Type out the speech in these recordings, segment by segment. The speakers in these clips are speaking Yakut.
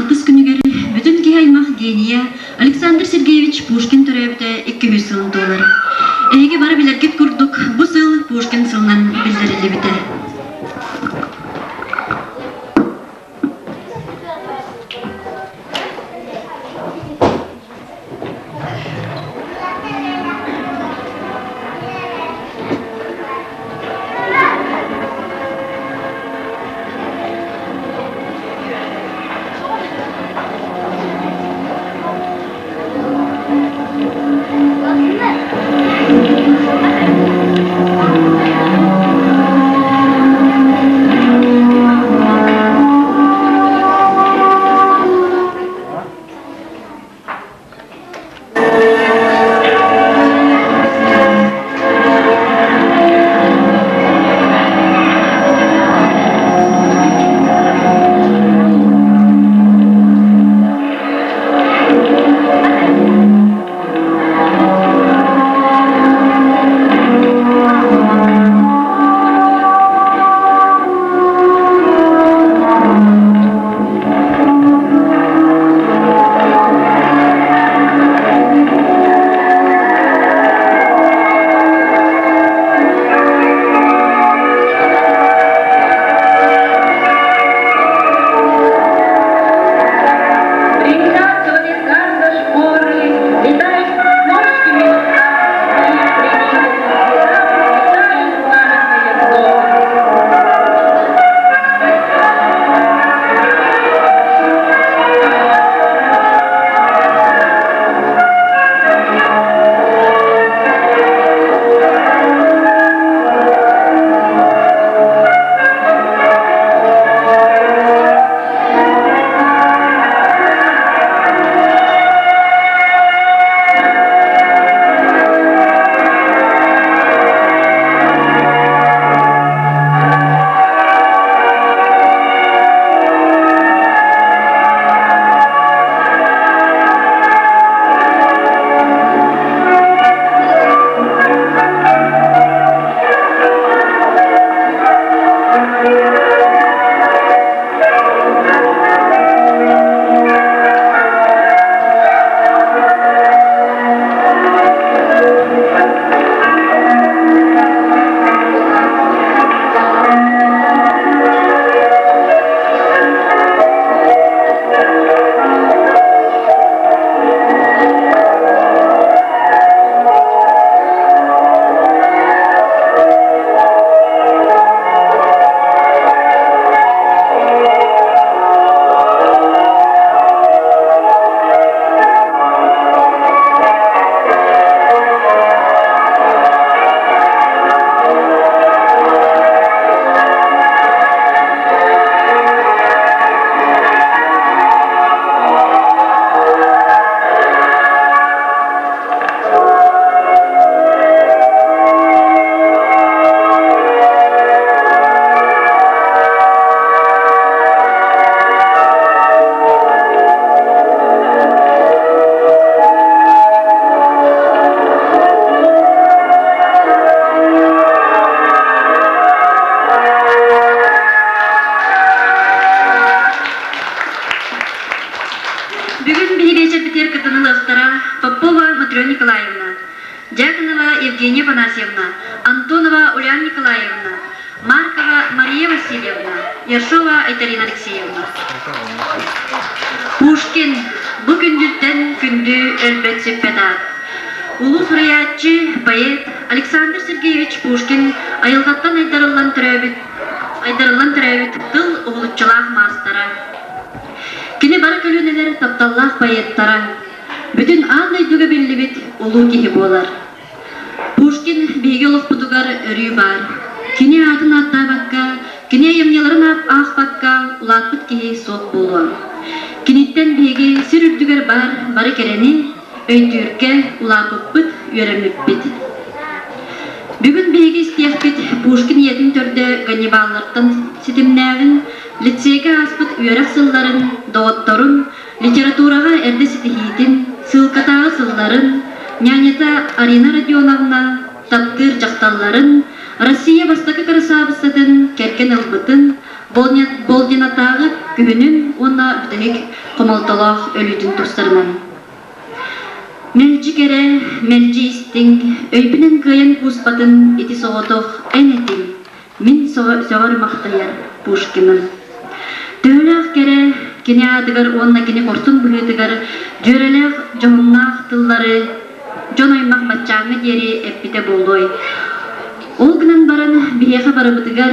алтыс күнүгэр бүтүн киһи аймах генийэ Александр Сергеевич Пушкин төрөөбүтэ 200 сылын туолар. Эһиги бары билэргит курдук, бу сыл Пушкин сылынан биллэриллибитэ. Тринадцатого школы летают ночками Бүгүн биһиги эчэрбитигэр кыттыны ылыахтара Попова Матрена Николаевна, Дьяконова Евгения Афанасьевна, Антонова Ульяна Николаевна, Маркова Мария Васильевна, Ершова Айталина Алексеевна. Пушкин бу күндүттэн күндү өлбөт сүппэт аат. Улуу суруйааччы, поэт Александр Сергеевич Пушкин айылҕаттан айдарыллан төрөөбүт, айдарыллан төрөөбүт тыл уһулуччулаах маастара. Кини бары көлүөнэлэр тапталлаах поэттара, бүтүн аан дойдуга биллибит улуу киһи буолар. Пушкин биһиги олохпутугар өрүү баар. Кини аатын ааттаабакка, кини айымньыларын аахпакка улааппыт киһи суох буолуо. Киниттэн биһиги сир үрдүгэр баар бары кэрэни өйдүүргэ улааппыппыт, үөрэммиппит. Бүгүн биһиги истиэхпит Пушкин ийэтин төрдө Ганнибаллартан ситимнээҕин, лицейгэ ааспыт үөрэх сылларын, доҕотторун, Литератураҕа эрдэ ситиһиитин, сыылкатааҕы сылларын, нянята Арина Родионовна таптыыр дьахталларын, Россия бастакы кырасаабыссатын кэргэн ылбытын, Болдинатааҕы күһүнүн уонна бүтэһик хомолтолоох өлүүтүн тустарынан. Мэлдьи кэрэ, мэлдьи истиҥ, өйбүнэн кыайан кууспатын ити соҕотох эн этиҥ, мин сөҕөр-махтайар Пушкиным. Төһөлөөх кэрэ кини аатыгар уонна кини хорсун быһыытыгар дьүөрэлээх дьоһуннаах тыллары дьон аймах баччааҥҥа диэри эппитэ буолуой. Ол гынан баран биһиэхэ барыбытыгар,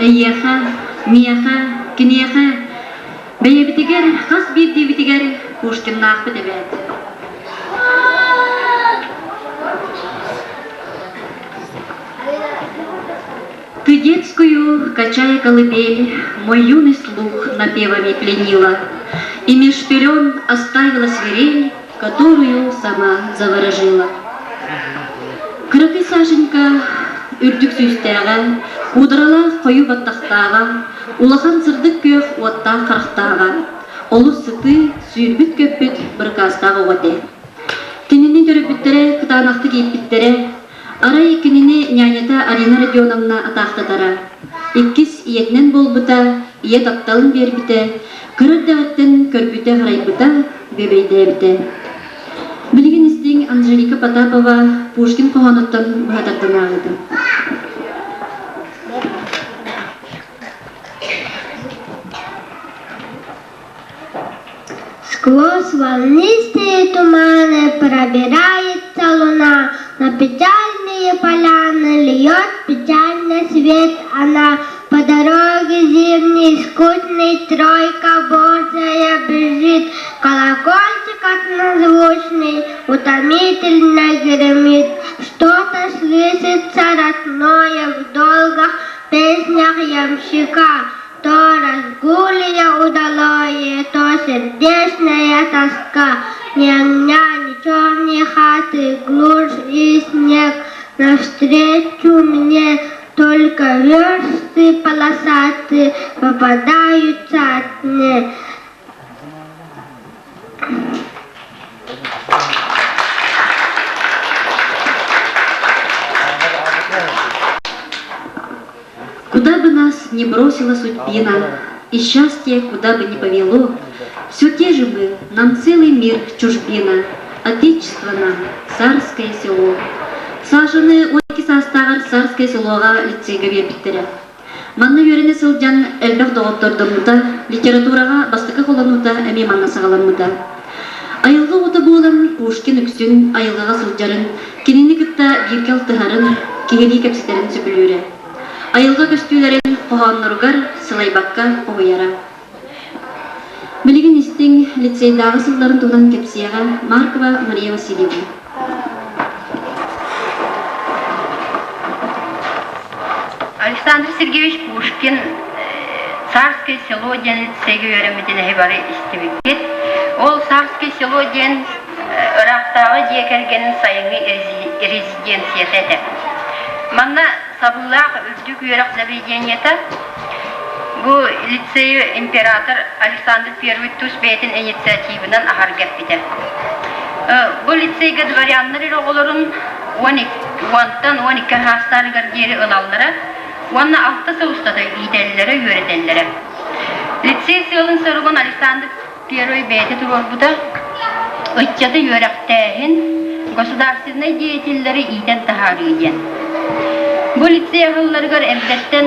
эйиэхэ, миэхэ, киниэхэ, бэйэбитигэр хас биирдиибитигэр Пушкиннаахпыт эбээт. Ты детскую, качая колыбель, мой юный слух напевами пленила, И меж перен оставила свирель, которую сама заворожила. Кыракый Сашенька үрдүк сүүстээҕэ, куударалаах хойуу баттахтааҕа, улахан сырдык күөх уоттаах харахтааҕа, олус сытыы, сүүрбүт-көппүт бырыкаастаах оҕо этэ. Кинини төрөппүттэрэ кытаанахтык ииппиттэрэ, Арай кинини нянята Арина Родионовна атаахтатара. Иккис ийэтинэн буолбута, ийэ тапталын биэрбитэ, кыра эрдэҕиттэн көрбүтэ-харайбыта, бүөбэйдээбитэ. Билигин истиҥ Анжелика Потапова Пушкин хоһоонуттан быһа тардан ааҕыытын. Сквозь волнистые туманы пробирается луна, На печальные поляны льет печальный свет она. По дороге зимней скучной тройка борзая бежит, Колокольчик однозвучный утомительно гремит. Что-то слышится родное в долгих песнях ямщика, То разгулье удалое, то сердечная тоска, Ни огня, ни черной хаты, глушь и снег. Навстречу мне только версты полосатые попадаются от мне. Куда бы нас ни бросила судьбина, и счастье куда бы ни повело, все те же мы, нам целый мир чужбина, Отечество нам, царское село. Сашаны 12 саастааҕар царское селоҕа лицейгэ биэрбиттэрэ. Манна үөрэнэ сылдьан элбэх доҕоттордоммута, литератураҕа бастакы холонуута эмиэ манна саҕаламмыта. Айылҕа оҕото буолан Пушкин үксүн айылҕаҕа сылдьарын, кинини кытта бииргэ алтыһарын, киһилии кэпсэтэрин сөбүлүүрэ. Айылҕа көстүүлэрин хоһоонноругар сылайбакка уһуйара. Билигин истиҥ лицейдааҕы сылларын туһунан кэпсиэҕэ Маркова Мария Васильевна. Александр Сергеевич Пушкин Царское село диэн лицейгэ үөрэммитин эһи бары истибиккит. Ол Царское село диэн ыраахтааҕы дьиэ кэргэнин сайыҥҥы резиденцията этэ. Манна сабыылаах үрдүк үөрэх заведениета бу лицейи император Александр I тус бэйэтин инициативынан аһарга эппитэ. Бу лицейгэ дворяннар эрэ оҕолорун уонтан 12 саастарыгар диэри ылаллара уонна алта сыл устата иитэллэрэ, үөрэтэллэрэ. Лицей сыалын-соругун Александр Первый бэйэтэ туруорбута ыччаты үөрэхтээһин, государственнай деятеллэри иитэн таһаарыы диэн. Бу лицей аһылларыгар эрдэттэн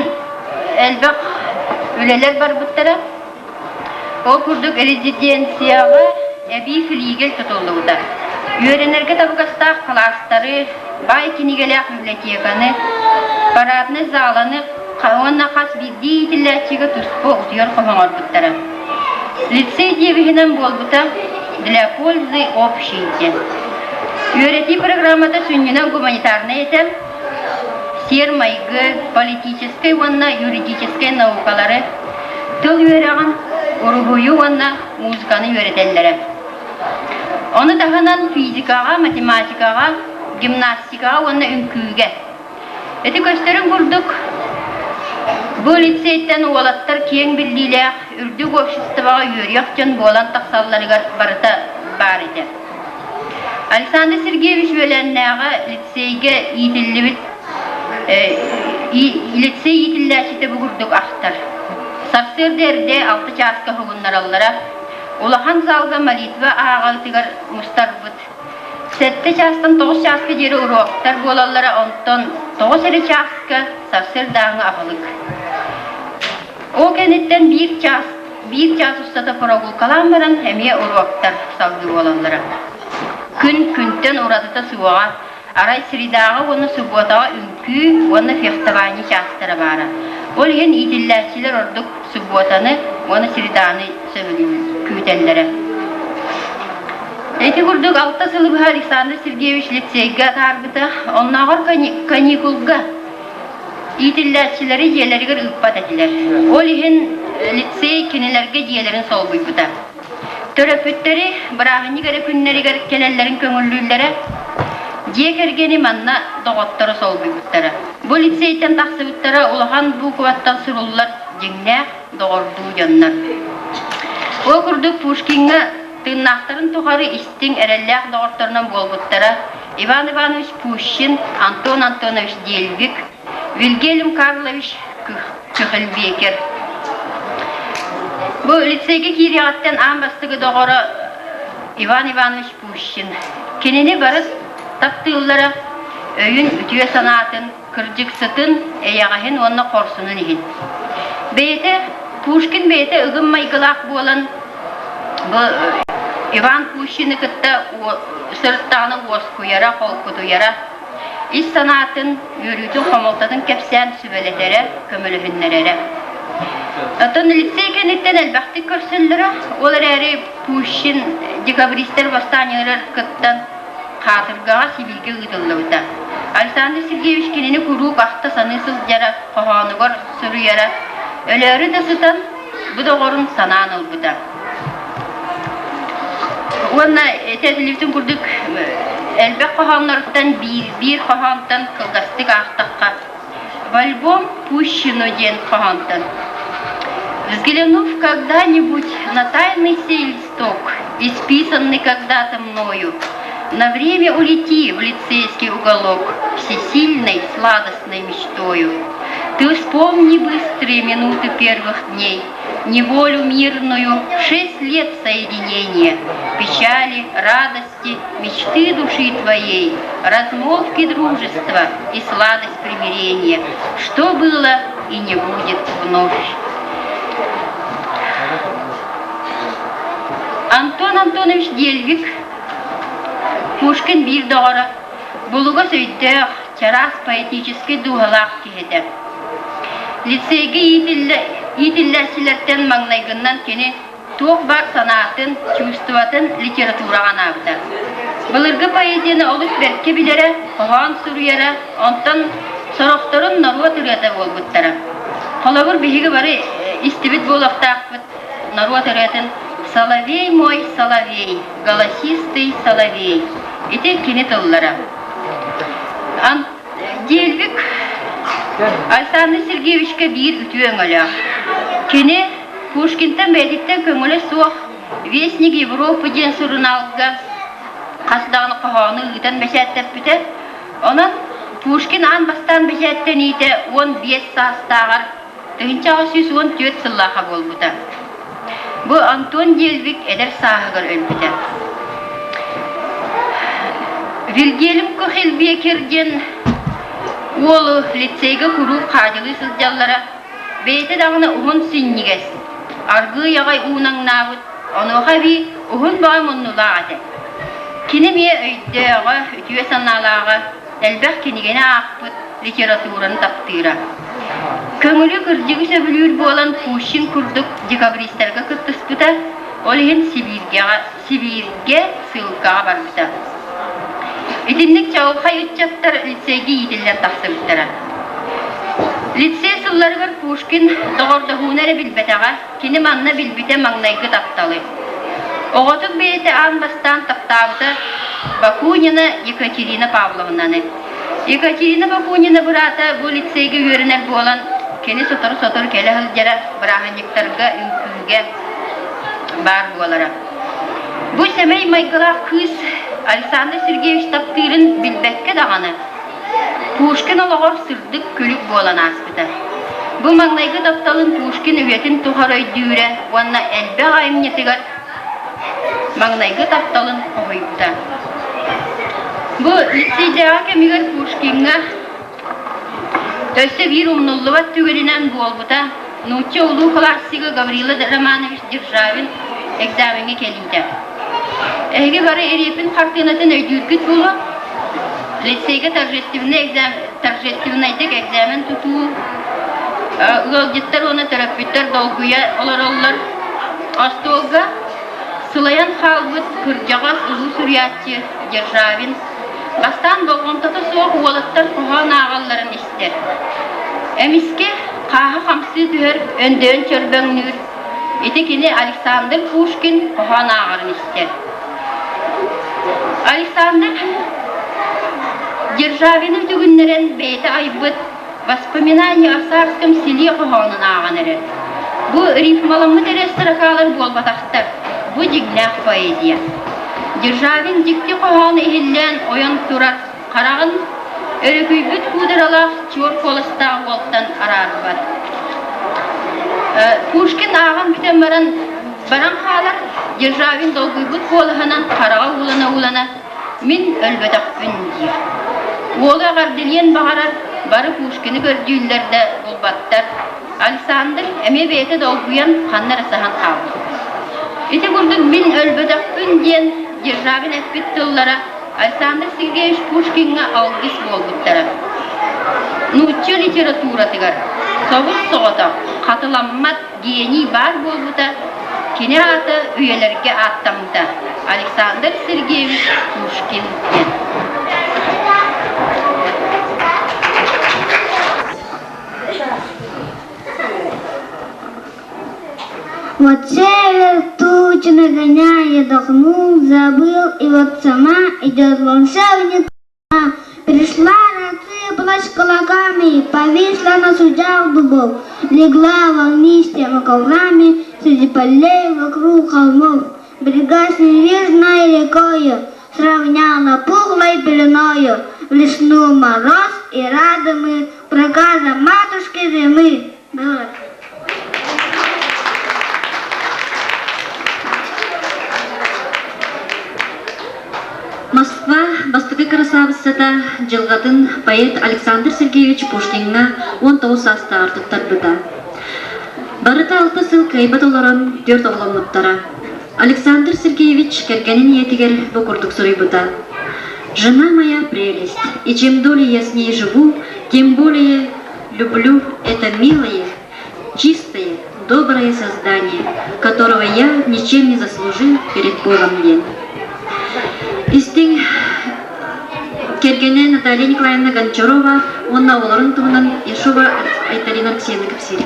элбэх үлэлэр барбыттара. Ол курдук резиденцияҕа эбии флигель тутуллубута. Үөрэнэргэ табыгастаах кылаастары, баай кинигэлээх библиотеканы, параднай заланы уонна хас биирдии иитиллээччигэ туспа утуйар хоһ оҥорбуттара. Лицей девиһинэн буолбута «Для пользы общей» диэн. Үөрэтии программата сүнньүнэн гуманитарнай этэ, сиэр-майгы, политическай уонна юридическай наукалары, тыл үөрэҕин, уруһуйу уонна музыканы үөрэтэллэрэ. Ону таһынан физикаҕа, математикаҕа, гимнастикаҕа уонна үҥкүүгэ Ити көстөрүн курдук, бу лицейтэн уолаттар киэҥ биллиилээх үрдүк обществоҕа үөрүйэх дьон буолан тахсалларыгар барыта баар этэ. Александр Сергеевич үөлээннээҕэ лицейгэ иитиллибит лицей иитиллээччитэ бу курдук ахтар. Сарсыарда эрдэ алта чааска уһугуннараллара. Улахан залга молитва ааҕыытыгар мустарбыт. Сэттэ чаастан 9 чааска диэри уруоктар буолаллара, онтон 9 эрэ чааска сарсыардааҥҥы аһылык. Ол кэнниттэн биир чаас, биир чаас устата прогулкалаан баран эмиэ уруоктар салгыы буолаллара. Күн күнтэн уратыта суоҕа, арай средааҕа уонна субуотаҕа үҥкүү уонна фехтование чаастара баара. Ол иһин иитиллээччилэр ордук субуотаны уонна среданы сөбүлүүр күүтэллэрэ. Ити курдук алта сылы быһа Александр Сергеевич лицейгэ атаарбыта, оннооҕор каникулга иитиллээччилэри дьиэлэригэр ыыппат этилэр. Ол иһин лицей кинилэргэ дьиэлэрин солбуйбута. Төрөппүттэри бырааһынньык эрэ күннэригэр кэлэллэрин көҥүллүүллэрэ, дьиэ кэргэни манна доҕотторо солбуйбуттара. Бу лицейтэн тахсыбыттара улахан буукубаттан суруллар дьиҥнээх доҕордуу дьоннор. Ол курдук Пушкиҥҥа тыыннаахтарын тухары истиҥ, эрэллээх доҕотторунан буолбуттара Иван Иванович Пущин, Антон Антонович Дельвик, Вильгельм Карлович Кюхельбекер. Бу лицейгэ киириэҕиттэн аан бастакы доҕоро Иван Иванович Пущин. Кинини бары таптыыллара өйүн, үтүө санаатын, кырдьыксытын, эйэҕэһин уонна хорсунун иһин. Бэйэтэ Пушкин бэйэтэ ыгым майгылаах буолан бу Иван Пущины кытта сырыттаҕына уоскуйара, холкутуйара, ис санаатын, үөрүүтүн, хомолтотун кэпсээн сүбэлэтэрэ, көмөлөһүннэрэрэ. Оттон лицей кэнниттэн элбэхтик көрсөллөрө, ол эрээри Пущин декабристэр восстаниелар кыттан хаатыргаҕа Сибииргэ ыытыллыбыта. Александр Сергеевич кинини куруук ахта-саныы сылдьара, хоһоонугар суруйара, өлөөрү да сытан бу доҕорун санаан ылбыта. Уонна этиллибитин курдук элбэх хоһоонноруттан биир, биир хоһоонтон кылгастык аахтахха В альбом Пущино диэн хоһоонтон Взглянув когда-нибудь на тайный сей листок, исписанный когда-то мною, на время улети в лицейский уголок всесильной сладостной мечтою. Ты вспомни быстрые минуты первых дней, неволю мирную, шесть лет соединения, печали, радости, мечты души твоей, размолвки дружества и сладость примирения, что было и не будет вновь. Антон Антонович Дельвик, Пушкин биир доҕоро, булугас өйдөөх, чараас поэтическай дууһалаах киһи этэ. Лицейгэ иитиллээччилэртэн маҥнайгыннан кини туох баар санаатын, чувствотын литератураҕа анаабыта. Былыргы поэзияны олус бэркэ билэрэ, хоһоон суруйара, онтон сорохторун норуот ырыата буолбуттара. Холобур, биһиги бары истибит буолуохтаахпыт норуот ырыатын «Соловей мой, соловей, голосистый соловей» ити кини тыллара. Дельвик Александр Сергеевичка биир үтүө өҥөлөөх. Кини Пушкинтан бэйэтиттэн көҥүлэ суох «Вестник Европы» диэн сурунаалга хас даҕаны хоһоону ыытан бэчээттэппитэ. Онон Пушкин аан бастаан бэчээттэниитэ 15 саастааҕар 1814 сыллаахха буолбута. Бу Антон Дельвик эдэр сааһыгар өлбүтэ. Вильгельм Кохельбекер диэн уолу лицейгэ куруук хаадьылыы сылдьаллара, бэйэтэ даҕаны уһун синньигэс, аргыый аҕай уунаҥнаабыт, онуоха эбии уһун баҕа муннулаах этэ. Кини эмиэ өйдөөҕө, үтүө санаалааҕа, элбэх кинигэни аахпыт, литератураны таптыыра. Көҥүлү кырдьыгы сөбүлүүр буолан Пущин курдук декабристарга кыттыспыта, ол иһин Сибииргэҕэ, Сибииргэ ссылкаҕа барбыта. Итинник чаҕылхай ыччаттар лицейгэ иитиллэн тахсыбыттара. Лицей сылларыгар Пушкин доҕордоһууну эрэ билбэтэҕэ, Кини манна билбитэ маҥнайгы тапталы. Оҕотун бэйэтэ аан бастаан таптаабыта Бакунина Екатерина Павловнаны. Екатерина Бакунина быраата бу лицейгэ үөрэнэр буолан, кини сотору-сотору кэлэ сылдьара, бырааһынньыктарга, үҥкүүгэ баар буолара. Бу сэмэй майгылаах кыыс Александр Сергеевич таптыырын билбэккэ даҕаны, Пушкин олоҕор сырдык күлүк буолан ааспыта. Бу маҥнайгы тапталын Пушкин үйэтин тухары өйдүүрэ уонна элбэх айымньытыгар маҥнайгы тапталын хоһуйбута. Бу лицейдээҕи кэмигэр Пушкиҥҥа өссө биир умнуллубат түгэнинэн буолбута нуучча улуу классига Гаврила Романович Державин экзамеҥҥа кэлиитэ. Эһиги бары Репин хартыынатын өйдүүргүт буолуо. Лицейгэ торжественный экзамен, торжественнайдык экзамен тутуу ыалдьыттар уонна төрөппүттэр долгуйа олороллор. Остуолга сылайан хаалбыт кырдьаҕас улуу суруйааччы Державин бастаан болҕомтото суох уолаттар хоһоон ааҕалларын истэр. Эмискэ хааһы хамсыы түһэр, өндөйөн чөрбөҥнүүр. Ити кини Александр Пушкин хоһоон ааҕарын истэр. Александр Державины үтүгүннэрэн бэйэтэ айбыт «Воспоминания о царском селе» хоһоонун ааҕан эрэр. Бу рифмаламмыт эрэ строкалар буолбатахтар, бу дьиҥнээх поэзия. Державин дьикти хоһоону иһиллээн ойон турар хараҕын өрүкүйбүт куударалаах чуор куоластаах уолтан араарбат. Пушкин ааҕан бүтэн баран баран хаалар, Державин долгуйбут куолаһынан хараҕа уулана-уулана «Мин өлбөтөхпүн» диир. Уолу эҕэрдэлиэн баҕарар, бары Пушкины көрдүүллэр да булбаттар. Александр эмиэ бэйэтэ долгуйан ханна эрэ саһан хаалбыт. Ити курдук «Мин өлбөтөхпүн» диэн Державин эппит тыллара Александр Сергеевич Пушкиҥҥа алгыс буолбуттара. Нуучча литературатыгар собус-соҕотох, хатыламмат гений баар буолбута, кини аата үйэлэргэ ааттаммыта Александр Сергеевич Пушкин диэн. Вот север тучи нагоняя, дохнул, забыл, и вот сама идет волшебница. Пришла, рассыпалась кулаками, повисла на судях дубов, легла волнистыми коврами среди полей вокруг холмов. Берега с невижной рекою сравняла пухлой пеленою, в лесну мороз и рады мы проказа матушки зимы. Было. Москва бастакы кырасаабыссата дьылҕатын поэт Александр Сергеевич Пушкиҥҥа 19 саастааҕар туттарбыта. Барыта алта сыл кыайбат олорон түөрт оҕоломмуттара. Александр Сергеевич кэргэнин ийэтигэр бу курдук суруйбута: «Жена моя прелесть, и чем долее я с ней живу, тем более люблю это милое, чистое, доброе создание, которого я ничем не заслужил перед Богом диэн. Истиҥ кэргэнэ Наталья Николаевна Гончарова уонна оҕолорун туһунан Ершова Айталина Алексеевна кэпсиир.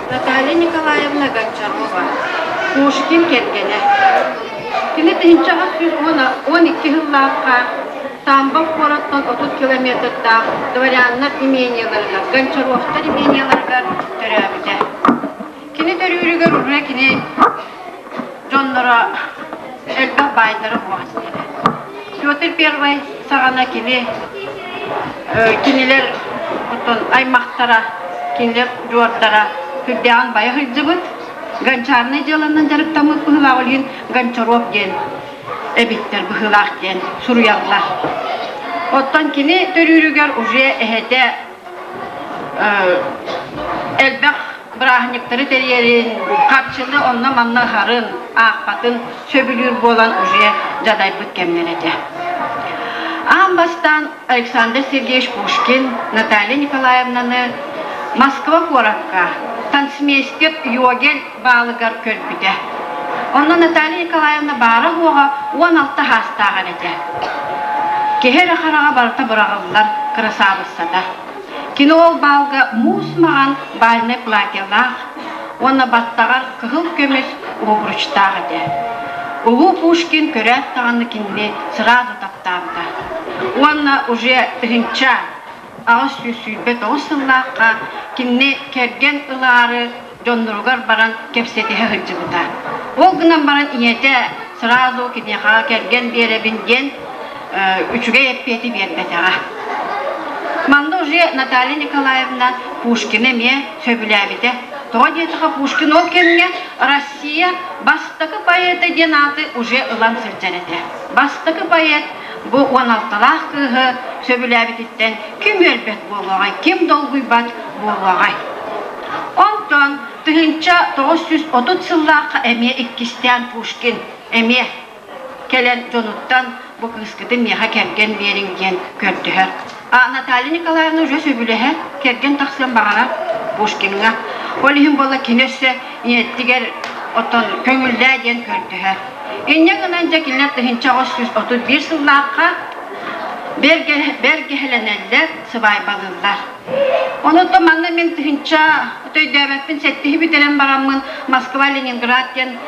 Наталья Николаевна Гончарова, Пушкин кэргэнэ. Кини 1812 сыллаахха Тамбов куораттан 30 километрдаах дворяннар именияларыгар, Гончаровтар именияларыгар төрөөбүтэ. Кини төрүүрүгэр уже кини дьонноро элбэх баайдара суох этилэр. Петр Первый саҕана кини кинилэр оттон аймахтара, кинилэр дьуордара сүрдээҕин байа сылдьыбыт, гончарнай дьыаланан дьарыктаммыт быһыылаах ол иһин Гончаров диэн эбиттэр быһыылаах диэн суруйаллар. Оттон кини төрүүрүгэр уже эһэтэ элбэх бырааһынньыктары тэрийэрин, харчыны онно-манна ыһарын, аахпатын сөбүлүүр буолан уже дьадайбыт кэмнэр этэ. Аан бастаан Александр Сергеевич Пушкин Наталья Николаевнаны Москва куоракка танцмейстер Йогель баалыгар көрбүтэ. Онно Наталья Николаевна баара-суоҕа 16 саастааҕар этэ. Киһи эрэ хараҕа барыта быраҕыллар кырасаабыссата. Кини ол баалга муус маҕан бальнай платьелаах уонна баттаҕар кыһыл көмүс обручтаах этэ. Улуу Пушкин көрөөт даҕаны кинини сразу таптаабыта. Уонна уже 1829 сыллаахха кинини кэргэн ылаары дьонноругар баран кэпсэтиһэ сылдьыбыта. Ол гынан баран ийэтэ сразу киниэхэ кэргэн биэрэбин диэн үчүгэй эппиэти биэрбэтэҕэ. Манна уже Наталья Николаевна Пушкины эмиэ сөбүлээбитэ. Тоҕо диэтэххэ Пушкин ол кэмҥэ Россия бастакы поэта диэн ааты уже ылан сылдьар этэ. Бастакы поэт бу 16-лаах кыыһы сөбүлээбититтэн ким үөрбэт буолуоҕай, ким долгуйбат буолуоҕай? Онтон 1930 сыллаахха эмиэ иккистээн Пушкин эмиэ кэлэн дьонуттан бу кыыскытын миэхэ кэргэн биэриҥ диэн көрдөһөр. А Наталья Николаевна уже сөбүлэһэр, кэргэн тахсыан баҕарар Пушкиҥҥа. Ол иһин буолла кини өссө ийэтигэр оттон көҥүллээ диэн көрдөһөр. Инньэ гынан дьэ кинилэр 1831 сыллаахха бэргэһэлэнэллэр, сыбаайбалыыллар. Онуттан манна мин тыһыынча өйдөөбөппүн сэттиһи бүтэрэн бараммын Москва Ленинград диэн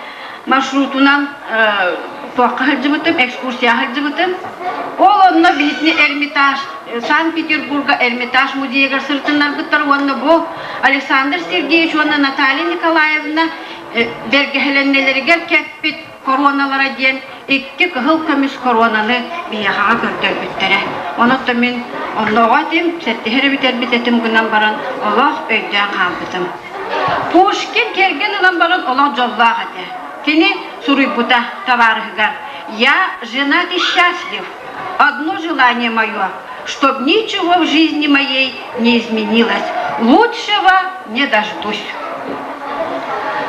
маршрутунан туохха сылдьыбытым, экскурсияҕа сылдьыбытым. Ол онно биһитини Эрмитаж, Санкт-Петербурга Эрмитаж музейыгар сырытыннарбыттар уонна бу Александр Сергеевич уонна Наталья Николаевна бэргэһэлэннэлэригэр кэппит короналара диэн икки кыһыл көмүс коронаны биһиэхэҕэ көрдөрбүттэрэ. Онон мин оннооҕо этим, сэттиһэр бүтэрбит этим гынан баран олох өйдөөн хаалбытым. Пушкин кэргэн ылан баран олох дьоллоох этэ. Кини суруйбута табаарыһыгар «Я женат и счастлив. Одно желание мое, чтоб ничего в жизни моей не изменилось. Лучшего не дождусь».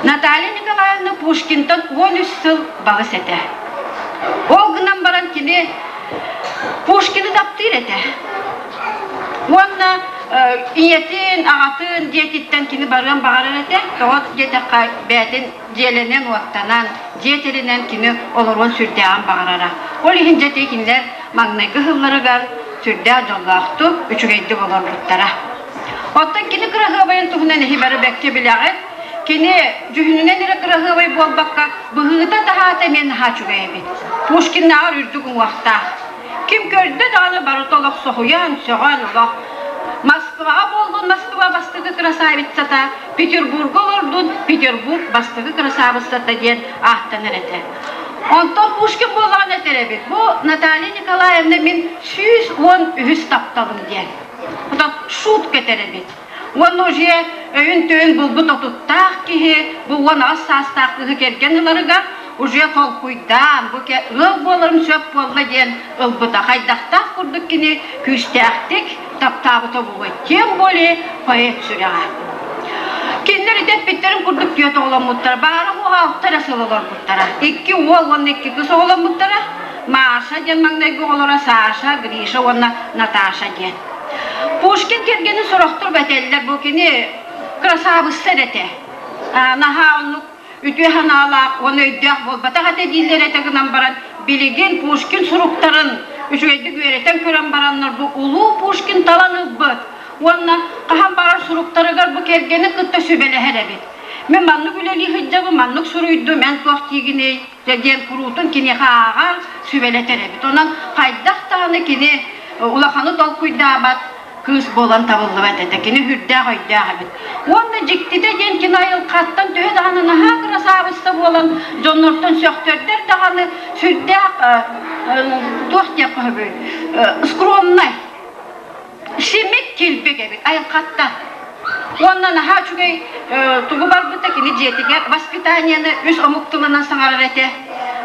Наталья Николаевна Пушкинтан 13 сыл балыс этэ. Ол гынан баран кини Пушкины таптыыр этэ. Уонна ийэтин, аҕатын дьиэтиттэн кини барыан баҕарар этэ. Тоҕо диэтэххэ, бэйэтин дьиэлэнэн-уоттанан, дьиэ тэринэн кини олоруон сүрдээҕин баҕарара. Ол иһин дьэ кинилэр маҥнайгы сылларыгар сүрдээх дьоллоохтук, үчүгэйдик олорбуттара. Оттон кини кыраһыабайын туһунан эһи бары бэккэ билэҕит. Кини дьүһүнүнэн эрэ кыраһыабай буолбакка, быһыыта-таһаата эмиэ наһаа үчүгэй эбит. Пушкиннааҕар үрдүк уҥуохтаах. Ким көрдө даҕаны барыта олох соһуйан, сөҕөн олох. Москваҕа буоллун Москва бастакы красавицата, Петербурга олордун Петербург бастакы красавицата диэн ааттанар этэ. Онтон Пушкин буоллаҕына этэр эбит, бу Наталья Николаевна мин 113 тапталым диэн. Оттон шутка этэр эбит. Уонна уже өйүн-төйүн булбут отуттаах киһи бу 18 саастаах кыыһы кэргэн ыларыгар уже толкуйдаан бу ыал буоларым сөп буолла диэн ылбыта. Хайдахтаах курдук кини күүстээхтик таптаабыта буолуой. Тем более поэт сүрэҕэ. Кинилэр ити эппиттэрин курдук түөрт оҕоломмуттара. Баара уоҕа алта эрэ сыл олорбуттара. Икки уол уонна икки кыыс оҕоломмуттара. Маша диэн маҥнайгы оҕолоро Саша, Гриша уонна Наташа диэн. Пушкин кэргэнин сорохтор этэллэр, бу кини кырасаабысса эрэ этэ. Наһаа оннук үтүө санаалаах уонна өйдөөх буолбатах этэ дииллэр этэ гынан баран, билигин Пушкин суруктарын үчүгэйдик үөрэтэн көрөн бараннар бу улуу Пушкин талан ылбыт уонна хаһан баҕар суруктарыгар бу кэргэни кытта сүбэлэһэр эбит. Мин маннык үлэлии сылдьабын, маннык суруйдум, эн туох диигиний? диэн куруутун киниэхэ ааҕар, сүбэлэтэр эбит. Онон хайдах даҕаны кини улаханы толкуйдаабат кыыс буолан табыллыбат этэ. Кини сүрдээх өйдөөх эбит. Уонна дьиктитэ диэн кини айылҕаттан төһө даҕаны наһаа кырасаабысса буолан дьоннортон сөхтөрдөр даҕаны сүрдээх туох диэххэ сөбүй скромнай Симик килбик эбит айылҕаттан. Уонна наһаа үчүгэй тугу барбыта кини дьиэтигэр воспитаниены үс омук тылынан саҥарар этэ.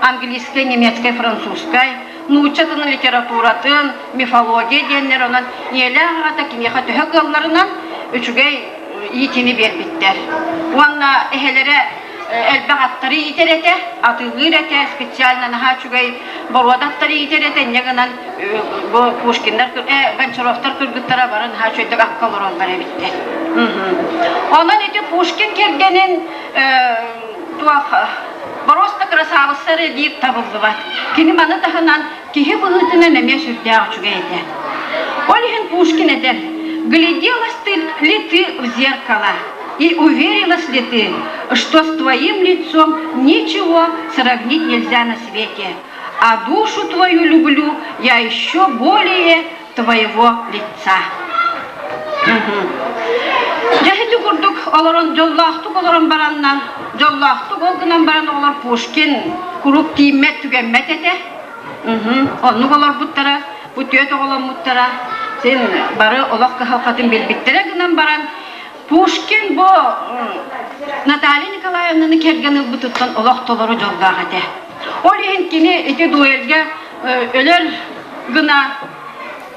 Английскай, немецкай, французскай, нуучча тылын литературатын, мифология диэннэр онон ийэлээх аҕата киниэхэ төһө кыалларынан үчүгэй иитини биэрбиттэр. Уонна эһэлэрэ элбэх аттары иитэр этэ, атыылыыр этэ, специально наһаа үчүгэй боруода аттары иитэр этэ, инньэ гынан бу Пушкиннар, Гончаровтар кыргыттара бары наһаа үчүгэйдик акка олороллор эбиттэр. Онон ити Пушкин кэргэнин туох боруоста кырасаабысса эрэ диир табыллыбат. Кини маны таһынан киһи быһыытынан эмиэ сүрдээх үчүгэй этэ. Ол иһин Пушкин этэр, «Гляделась ты ли ты в зеркало, и уверилась ли ты, что с твоим лицом ничего сравнить нельзя на свете, а душу твою люблю я еще более твоего лица». Дьэ ити курдук олорон дьоллоохтук олорон бараннар, дьоллоохтук ол гынан баран оҕолор Пушкин куруук тииммэт түгэммэт этэ. Оннук олорбуттара, бу түөрт оҕоломмуттара. Син бары олох кыһалҕатын билбиттэрэ гынан баран Пушкин бу Наталья Николаевнаны кэргэн ылбытыттан олох толору дьоллоох этэ. Ол иһин кини ити дуэльгэ өлөр гына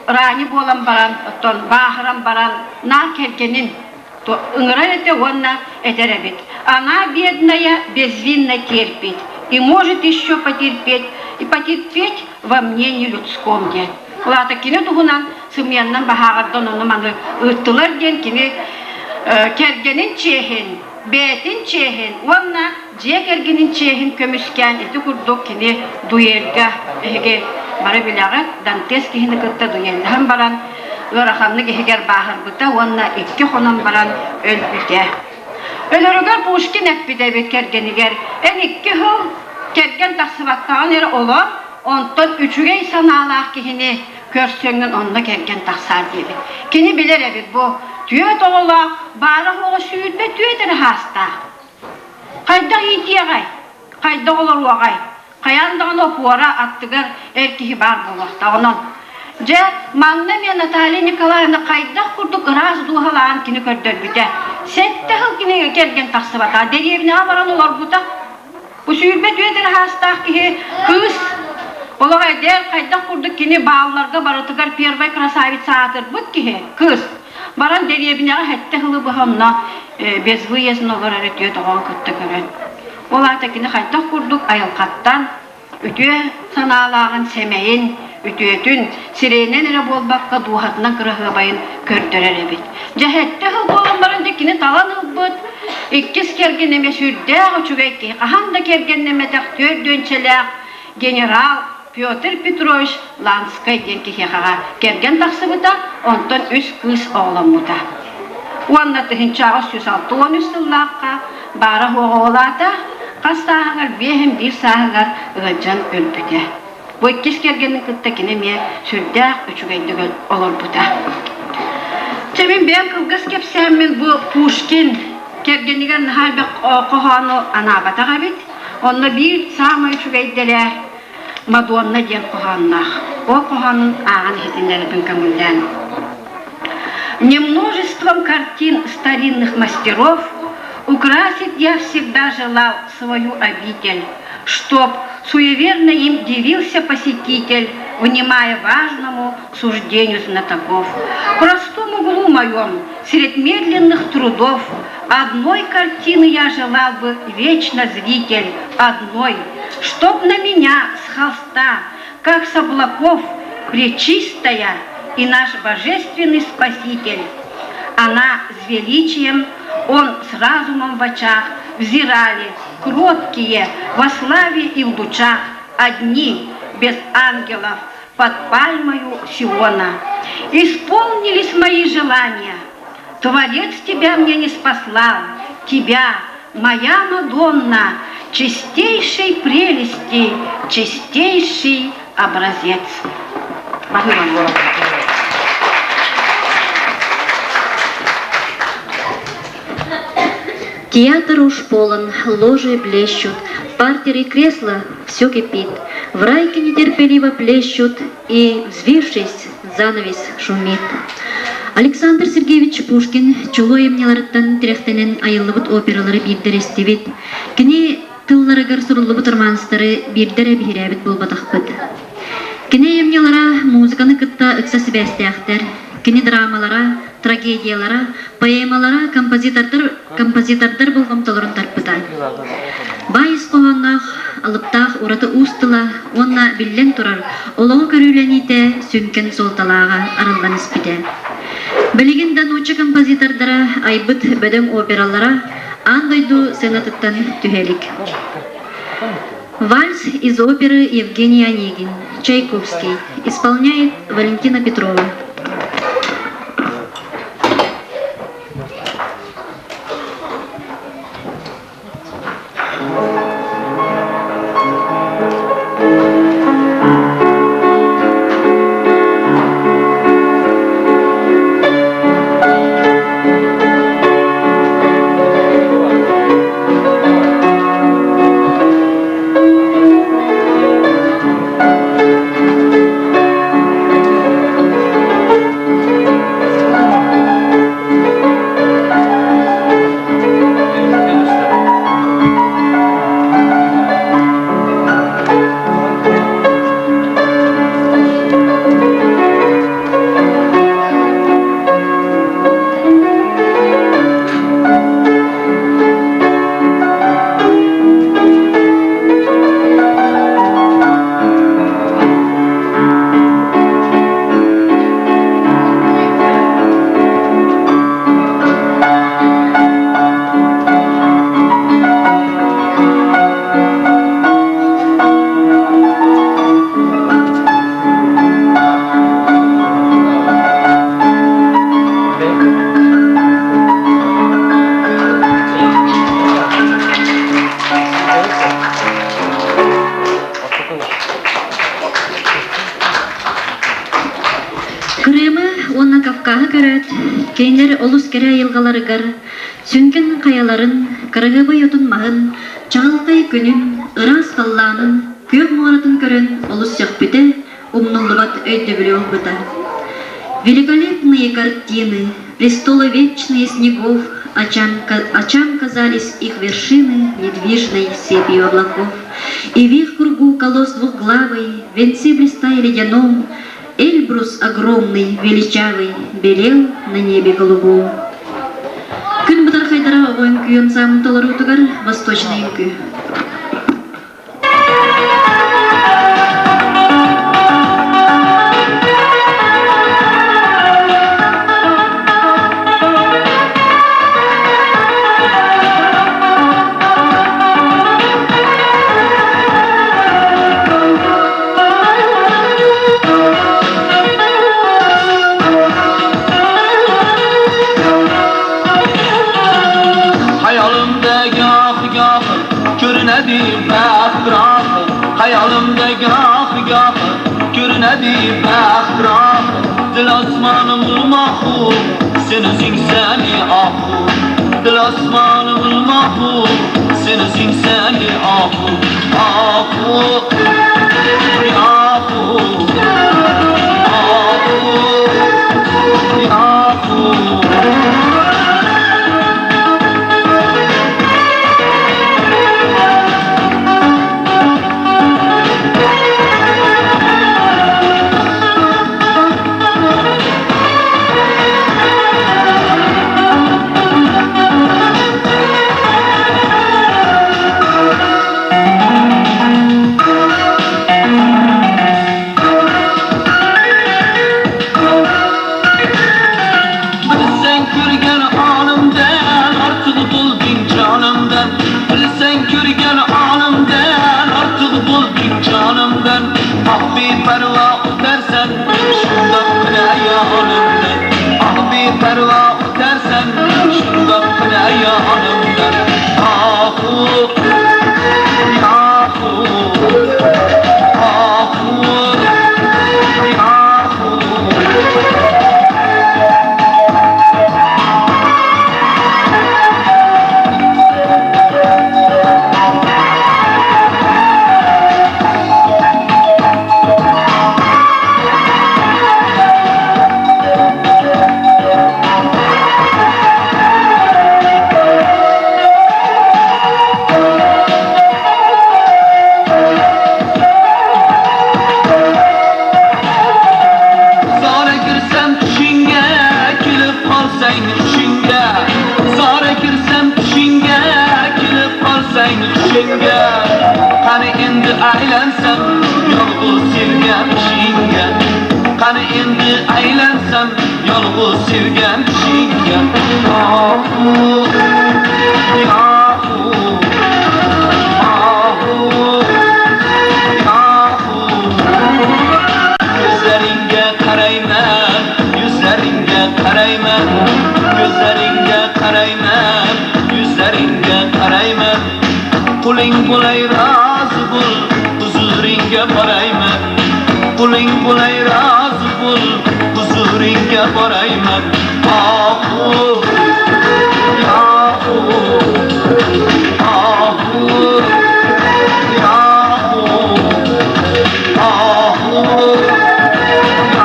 рани буолан баран, оттон бааһыран баран наар кэргэнин ыҥырар этэ уонна этэр эбит. Она бедная безвинно терпит и может еще потерпеть и потерпеть во мнении людском диэн. Ол аата кини туһунан сымыйаннан баһааҕырдан ону маны ыыттылар диэн кини кэргэнин чиэһин, бэйэтин чиэһин уонна дьиэ кэргэнин чиэһин көмүскээн ити курдук кини дуэльга эһиги бары билэҕит Дантес киһини кытта дуэллэһэн баран ыараханнык иһигэр бааһырбыта уонна икки хонон баран өлбүтэ. Өлөрүгэр Пушкин эппит эбит кэргэнигэр эн икки сыл кэргэн тахсыбаккаҕын эрэ олор онтон үчүгэй санаалаах киһини көрсөҥҥүн онно кэргэн тахсаар диэбит. Кини билэр эбит бу түөрт оҕолоох баара-суоҕа 24 эрэ саастаах. Хайдах иитиэҕэй? Хайдах олоруоҕай? Хайаан даҕаны опора аттыгар эр киһи баар буолуохтаах. Онон дьэ манна эмиэ Наталья Николаевна хайдах курдук ыраас дууһалаан кини көрдөрбүтэ. Сэттэ сыл кини кэргэн тахсыбата. Дэриэбинэҕэ баран олорбута. Бу 24 эрэ саастаах киһи кыыс олох эдэр хайдах курдук кини баалларга барытыгар первай красавица аатырбыт киһи кыыс баран дэриэбинэҕэ сэттэ сылы быһа онно безвыездно олорор үтүө тоҕоҕун кытта көрөн ол аата кини хайдах курдук айылҕаттан үтүө санаалааҕын сэмэйин үтүөтүн сирэйинэн эрэ буолбакка дууһатынан кыраһыабайын көрдөрөр эбит. Дьэ сэттэ сыл буолан баран дьэ кини талан ылбыт иккис кэргэн эмиэ сүрдээх үчүгэй киһи хаһан да кэргэннэммэтэх түөрдүөнчэлээх генерал Петр Петрович Ланскай диэн киһиэхэҕэ кэргэн тахсыбыта, онтон үс кыыс оҕоломмута. Уонна 1863 сыллаахха баара суоҕа уолаата, хас сааһыгар биэһин биир сааһыгар ыалдьан өлбүтэ. Бу иккис кэргэнин кытта кини эмиэ сүрдээх үчүгэйдик олорбута. Чэ мин бэйэм кылгас кэпсээммин бу Пушкин кэргэнигэр наһаа элбэх хоһоону анаабатах эбит. Онно биир саамай үчүгэйдэрэ Мадонна диэн хоһоонноох. Ол хоһоонун ааҕан иһитиннэрэрбин көҥүллээн. Не множеством картин старинных мастеров украсить я всегда желал свою обитель, чтоб суеверно им дивился посетитель, внимая важному суждению знатоков. В простом углу моем, средь медленных трудов, одной картины я желал бы вечно зритель, одной, чтоб на меня с холста, как с облаков, пречистая и наш божественный спаситель. Она с величием, он с разумом в очах, взирали, кроткие, во славе и в лучах, одни, без ангелов, под пальмою Сиона. Исполнились мои желания. Творец тебя мне не спаслал, тебя, моя Мадонна, чистейшей прелести, чистейший образец. Театр уж полон, ложи блещут, партеры и кресла все кипит. В райке нетерпеливо плещут, и, взвившись, занавес шумит. Александр Сергеевич Пушкин чулуу айымньыларыттан тирэхтэнэн айыллыбыт опералары биирдэр истибит. Кини тылларыгар суруллубут романстары биирдэ эрэ биһирээбит буолбатахпыт. Кини айымньылара музыканы кытта ыкса сибээстээхтэр. Кини драмалара, трагедиялара, поэмалара композитордар, композитордар болҕомтолорун тарпыта. Баай ис хоһоонноох, алыптаах ураты уус тыла уонна, биллэн турар, олоҕу көрүүлэниитэ сүҥкэн суолталааҕа арыллан испитэ. Билигин да нуучча композитордара айбыт бөдөҥ опералара аан дойду сценатыттан түһэ илик. Вальс из оперы Евгений Онегин, Чайковский, исполняет Валентина Петрова. Кинилэр олус кэрэ айылҕаларыгар сүҥкэн хайаларын, кыраһыабай отун-маһын, чаҕылхай күнүн, ыраас халлаанын, күөх муоратын көрөн олус сөхпүтэ, умнуллубат өйдөбүлү ылбыта. Великолепные картины, престолы вечные снегов, очам, очам казались их вершины недвижной сепью облаков. И вверх кругу колосс двухглавый, венцы блистая ледяном, Эльбрус огромный, величавый, белел на небе голубом. Күн бытархайдара оҕо үҥкүү ансаамбыл толоруутугар Восточный үҥкүү. Xəyalımda gah-gah görünədi bəxt raxı Xəyalımda gah-gah görünədi bəxt raxı Dil asmanım ulmaxu, sen özüngsən ahu Dil asmanım ulmaxu, sen özüngsən ahu Ahu, ahu, ahu, ahu. Bilsang ko'rgan olimdan ortiq bo'lding jonimdan Bilsang ko'rgan olimdan ortiq bo'lding jonimdan Ah beparvo o'tarsan shundoq qila yonimdan Ah beparvo o'tarsan shundoq qila yonimdan Ahu Ahu Ahu Ahu. Zora kirsam tushingga kelib qolsang tushingga Zora kirsam tushingga kelib qolsang tushingga Qani endi aylansam yolg'iz sevgan kishingga Qani endi aylansam yolg'iz sevgan kishingga Ahu, ahu, ahu, ahu. Ko'zlaringga qarayman, yuzlaringga qarayman, ko'zlaringga qarayman, yuzlaringga qarayman. Quling bo'lay rozi bo'l, huzuringga borayman. Quling bo'lay rozi bo'l, huzuringga borayman. Ahu, ahu, ahu, ahu, ahu,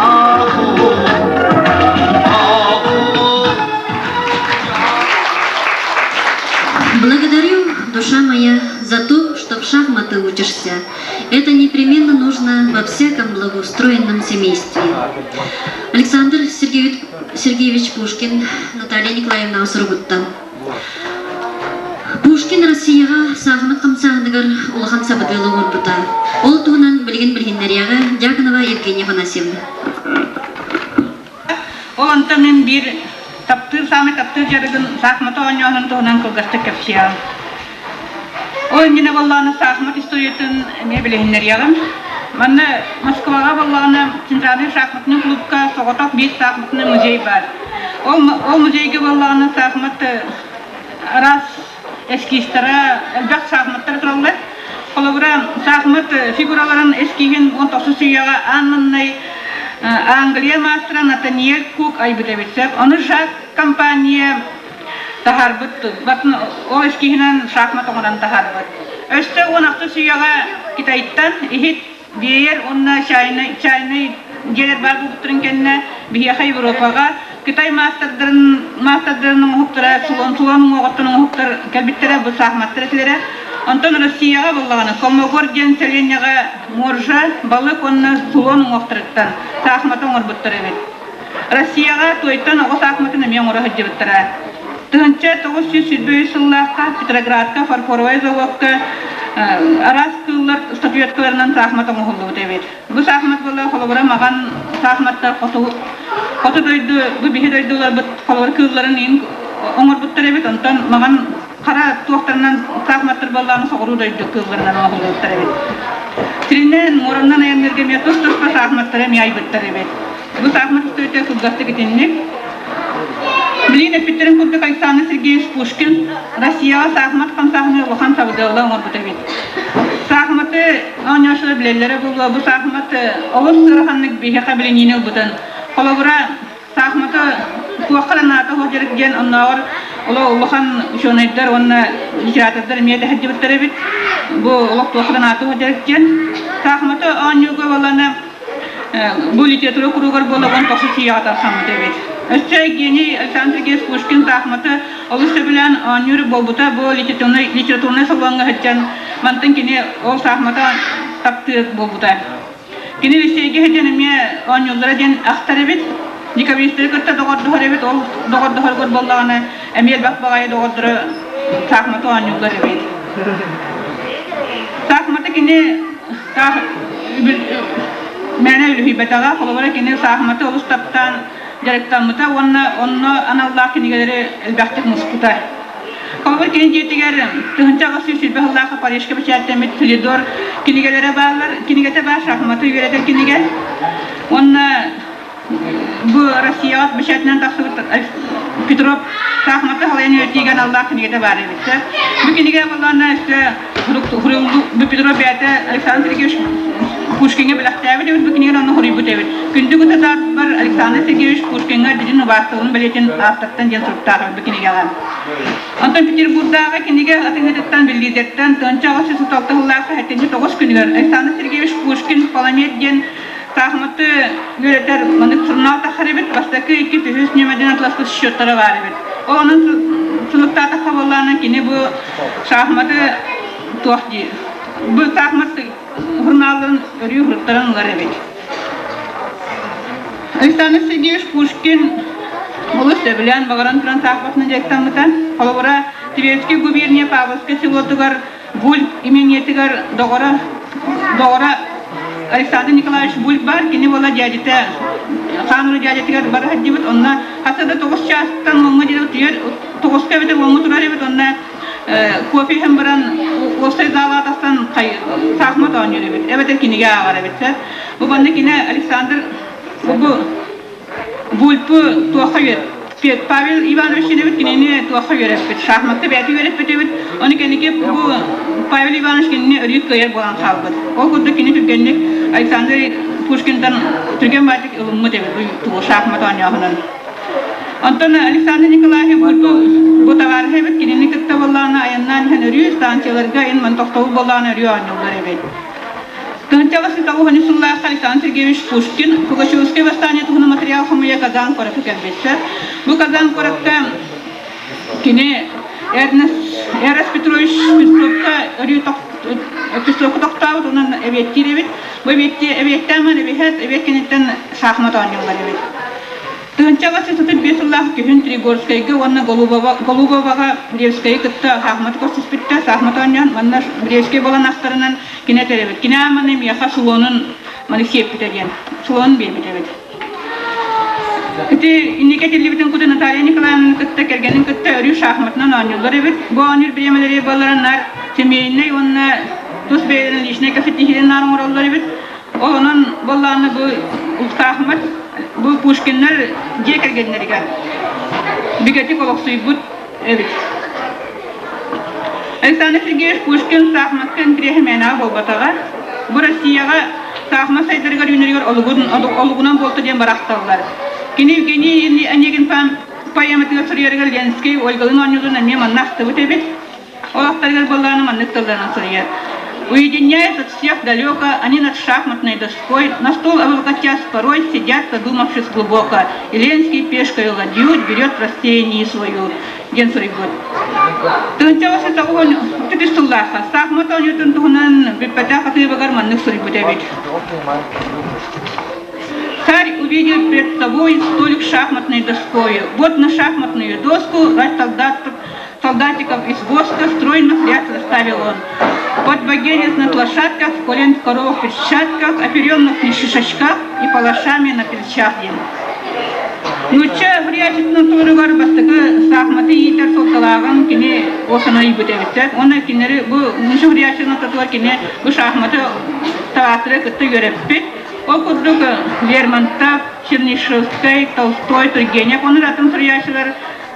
ahu, ahu. Благодарю, душа моя, за то, что в шахматы учишься. Это непременно нужно во всяком благоустроенном семействе. Александр Сергеевич, Сергеевич Пушкин, Наталья Николаевна Осургутта. Пушкин Россияҕа саахымат хамсааһыныгар улахан сабыдыалы оҥорбута. Ол туһунан билигин билиһиннэриэҕэ Дьяконова Евгения Афанасьевна. Ол онтон мин биир таптыыр, саамай таптыыр дьарыгын саахыматы оонньооһун туһунан кылгастык кэпсиэҕим. Ол иннинэ буоллаҕына саахымат историятын эмиэ билиһиннэриэҕим. Манна Москваҕа буоллаҕына Центральный шахматный клубка соҕотох биир шахматный музей баар. Ол, ол музейга буоллаҕына шахмат араас эскизтара, элбэх шахматтар тураллар. Холобура, шахмат фигураларын эскиһин 19 үйэҕэ аан маҥнай Англия маастара Натаниэль Кук айбыт эбит сөп. Ону Жак компания таһаарбыт, ол эскиһинэн шахмат оҥорон таһаарбыт. Өссө 16 үйэҕэ Китайтан иһит веер уонна чайный, чайный дьиэлэр баар буолбуттарын кэннэ биһиэхэ Европаҕа Кытай маастардарын маастардарын оҥоһуктара сулон сулон уҥуоҕуттан оҥоһуктар кэлбиттэрэ бу саахыматтар этилэрэ. Онтон Россияҕа буоллаҕына Холмогор диэн сэлиэнньэҕэ моржа, балык уонна сулон уҥуохтарыттан саахыматы оҥорбуттар эбит. Россияҕа туойтан оҕо саахыматын эмиэ оҥоро сылдьыбыттара. 1923 сыллаахха Петроградка фарфоровай заводка араас кыыллар статуэткаларынан саахымат оҥоһуллубут эбит. Бу саахымат буолла холобура маҕан саахыматтар хоту хоту дойду бу биһи дойдуларбыт холобура кыылларын иин оҥорбуттар эбит онтон маҕан хара туохтарынан саахыматтар буоллаҕына соҕуруу дойду кыылларынан оҥоһуллубуттар эбит. Сиринэн муоранан айанныырга эмиэ тус-туспа саахыматтары эмиэ айбыттар эбит. Бу саахымат историята кылгастык итинник. Билигин эппиттэрин курдук Александр Сергеевич Пушкин Россияҕа саахымат хамсааһыны улахан сабыдыалла оҥорбут эбит. Саахыматы оонньооччулар билэллэрэ буолуо, бу саахымат олус ыараханнык биһиэхэ билиниини ылбытын. Холобура, саахыматы туохха да наада суох дьарык диэн оннооҕор улахан учуонайдар уонна литератордар эмиэ тэһэрдибиттэр эбит. Бу олох туохха да наада суох дьарык диэн. Саахыматы оонньууга буоллаҕына Бу литература куругар буолан тохсус сийэҕэ тархаммыт эбит. Өссө Евгений Александр Сергеевич Пушкин саахыматы олус сөбүлээн оонньуур буолбута бу литературнай, литературнай салоҥҥа сылдьан мантан кини ол саахымата таптыыр буолбута. Кини лицейгэ сылдьан эмиэ оонньууллара диэн ахтар эбит. Декабристары кытта доҕордоһор эбит, ол доҕордоһоргор буоллаҕына эмиэ элбэх баҕайы доҕордоро саахыматы оонньууллар эбит. Саахыматы кини мээнэ үлүһүйбэтэҕэ, холобура кини саахыматы олус таптаан дьарыктаммыта уонна онно аналлаах кинигэлэри элбэхтик муспута. Холобур кини дьиэтигэр 1820 сыллаахха Парижка бэчээттэммит Филидор кинигэлэрэ бааллар. Кинигэтэ баар шахматы үөрэтэр кинигэ. Уонна Бу Россияҕа бэчээтинэн тахсыбыт Петров саахыматы халайан үөрэтиигэ аналлаах кинигэтэ баар эбит. Бу кинигэ буоллаҕына өссө бу Петров бэйэтэ Александр Сергеевич Пушкиҥҥа бэлэхтээбит эбит, бу кинигэни онно хоруйбут эбит. Күндү государствар Александр Сергеевич Пушкиҥҥа дьидин убаастабылын бэлиэтин автортан диэн суруктаах эбит бу кинигэҕэ. Онтон Петербурдааҕы кинигэ атыыһытыттан биллиидэртэн 1836 сыллаахха 79 күнүгэр Александр Сергеевич Пушкин Паламет диэн Саахыматы үөрэтэр маннык сурунаал тахсар эбит. Бастакы, иккис, үһүс нүөмэрдэн атыласпыт счеттара баар эбит. Ол онон сылыктаатахха буоллаҕына кини бу саахыматы туох дии бу саахымат журналларын өрүү суруттаран ылар эбит. Александр Сергеевич Пушкин олус сөбүлээн баҕаран туран саахыматынан дьарыктаммыта. Холобура, Тверскэй губерния Павловскай селотугар Буль имениетигэр доҕоро, доҕоро Александр Николаевич Буль баар, кини буола дядята хаан дядятыгар бара сылдьыбыт, онно хаса да тоҕус чаастан уоҥҥа диэри утуйар, тоҕуска эбэтэр уоҥҥа турар эбит, онно кофе иһэн баран уопсай залаҕа тахсан саахымат оонньуур эбит, эбэтэр кинигэ ааҕар эбит. Бу манна кини Александр бу Вульпу туохха үөрэппит? Павел Иванович эбит кинини туохха үөрэппит? Шахматка бэйэтэ үөрэппит эбит. Ону кэнники бу Павел Иванович кинини өрүү кыайар буолан хаалбыт. Ол курдук кини түргэнник Александр Пушкинтан түргэн баатык ылыммыт эбит бу шахмат оонньооһунун. Онтон Александр Николаевич Вульпу бу табаарыһа эбит кинини кытта буоллаҕына айаннаан иһэн өрүү станцияларга ин ман тохтобул буоллаҕына өрүү оонньууллар эбит. Тыһыынчаҕа сүүс сыллаахха Александр Сергеевич Пушкин Пугачевскай восстание туһунан материал хомуйа Казан куоракка кэлбиттэр. Бу Казан куоракка кини Эрнест Эрас Петрович Песцовка өрүү Песцовка тохтообут онон эбиэттиир эбит. Бу эбиэттээн ман эбиһэт эбиэт кэнниттэн шахмат оонньууллар эбит. Тыһыынчаҕа 135 сыллаах күһүн Тригорскайга уонна Голубоваҕа Бревскайы кытта саахыматы көрсүспүттэр. Саахымат оонньоон манна Бревскэй буолан ахтарынан кини этэр эбит. Кини ааманы миэхэ слонун маны сиэппитэ диэн. Слон биэрбит эбит. Ити инники этиллибитин курдук Наталья Николаевнаны кытта кэргэнин кытта өрүү шахматынан оонньууллар эбит. Бу оонньуур бириэмэлэри буолларан наар семейнэй уонна тус бэйэлэрин личнэй кэпсэтиһиилэрин наар оҥороллор эбит. Ол онон буоллаҕына бу Саахымат бу Пушкиннар дьиэ кэргэннэригэр бигэтик олохсуйбут эбит. Александр Сергеевич Пушкин саахымакка интэриэһэ мээнэҕэ буолбатаҕа. Бу Россияҕа Саахымат сайдарыгар үүнэригэр олугун, олугунан буолта диэн барахталлар. Кини Евгений Онегин поэматыгар суруйарыгар Ленскэй Ольгалыын оонньууларын эмиэ манна ахтыбыт эбит. Ол ахтарыгар буоллаҕына маннык тылларынан суруйар. Уединяясь от всех далеко, они над шахматной доской, на стол облокотясь порой, сидят, задумавшись глубоко. И Ленский пешкой ладью берет в рассеянии свою. Диэн суруйбут. Тыынча тоҕуһун үс сыллаахха саахмат оонньуутун туһунан бүппэтэх атыыбыгар маннык суруйбут эбит. Царь увидел перед собой столик шахматной доской. Вот на шахматную доску рать солдатов, солдатиков из воска стройно ряд расставил он. Под богенец на лошадках, в колен в коровах перчатках, оперенных на шишачках и палашами на плечах им. Нуучча суруйааччытын туругар бастакы саахыматы иитэр суолталааҕын кини уосана ыйбыт эбиттэр. Уонна кинилэри бу нуучча суруйааччытын ортотугар кини бу шахматы табааттары кытта үөрэппит. Ол курдук Лермонтов, Чернышевскай, Толстой, Тургенев уонна атын суруйааччылар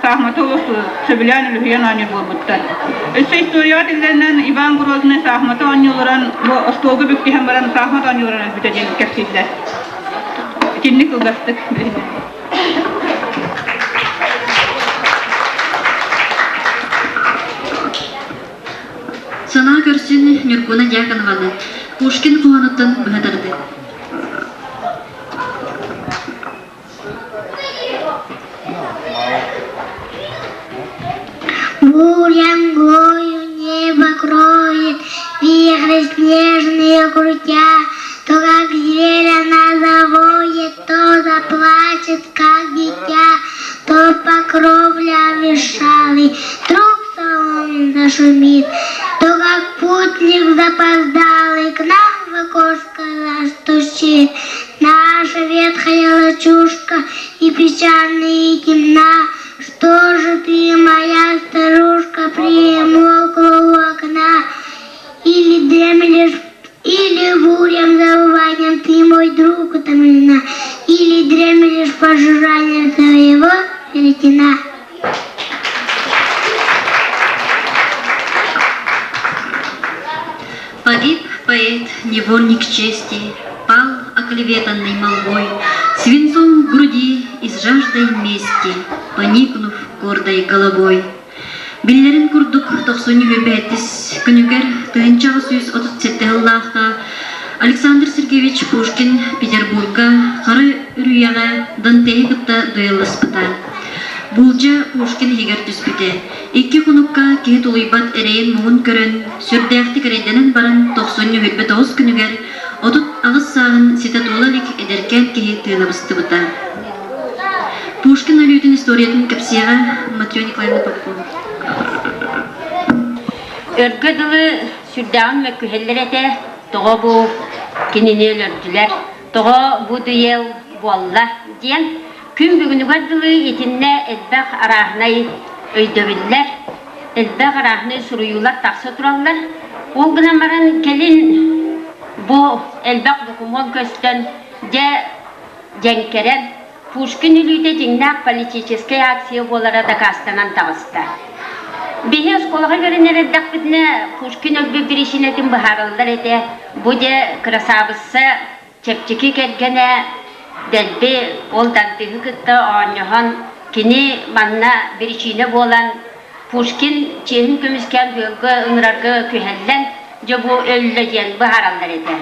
саахыматы олус сөбүлээн үлүһүйэн оонньуур буолбуттар. Өссө историяҕа тиллэринэн Иван Грозный саахыматы оонньууларын бу остуолга бүктүһэн баран саахымат оонньууларын өлбүтэ диэн кэпсииллэр. Итинник кылгастык билиһиннэрдим. Санаа көрсүн Ньургуна Дьяконованы Пушкин хоһоонуттан быһа тардыы. Буря мглою небо кроет, Вихры снежные крутя, То как зверь она завоет, То заплачет, как дитя, То по кровле обветшалый Вдруг соломин зашумит, То как путник запоздалый К нам в окошко застучит. Наша ветхая лачушка И печальная, и темна, Что же ты, моя старушка, Примолкла у окна? Или дремлешь, или бурям завыванием Ты, мой друг, утомлена, Или дремлешь пожиранием своего веретена? Погиб поэт, невольник чести, пал оклеветанный молвой, Свинцом в груди и с жаждой мести, поникнув гордой головой. Биллэрин курдук, тохсунньу үбээтис күнүгэр 1837 сыллаахха Александр Сергеевич Пушкин Петербурга Хара үрүйэҕэ Дантеһы кытта дуэлласпыта. Буулдьа Пушкин иһигэр түспүтэ. Икки хонукка киһи тулуйбат эрэйин-муҥун көрөн, сүрдээхтик эрэйдэнэн баран тохсунньу 29 күнүгэр 38 сааһын ситэ туола илик эдэркээн киһи тыына быстыбыта. Пушкин өлүүтүн историятын кэпсиэҕэ Матрена Николаевна Попова. Өргө дылы сүрдээҕин мөккүһэллэр этэ, тоҕо бу кинини өлөрдүлэр, тоҕо бу дуэл буолла диэн күн бүгүнүгэр дылы итиннэ элбэх арааһынай өйдөбүллэр, элбэх арааһынай суруйуулар тахса тураллар. Ол гынан баран кэлин бу элбэх докумуон көстөн, дьэ дьэҥкэрэн, Пушкин өлүүтэ дьиҥнээх политическай акция буолара дакаастанан таҕыста. Биһи оскуолаҕа үөрэнэр эрдэхпитинэ Пушкин өлбүт биричиинэтин быһаараллар этэ. Бу дьэ кырасаабысса чэпчэки кэргэнэ дэлби ол Дантыһы кытта оонньоһон кини манна биричиинэ буолан Пушкин чиэһин көмүскээн тыалга ыҥырарга күһэллэн дьэ бу өллө диэн быһаараллар этэ.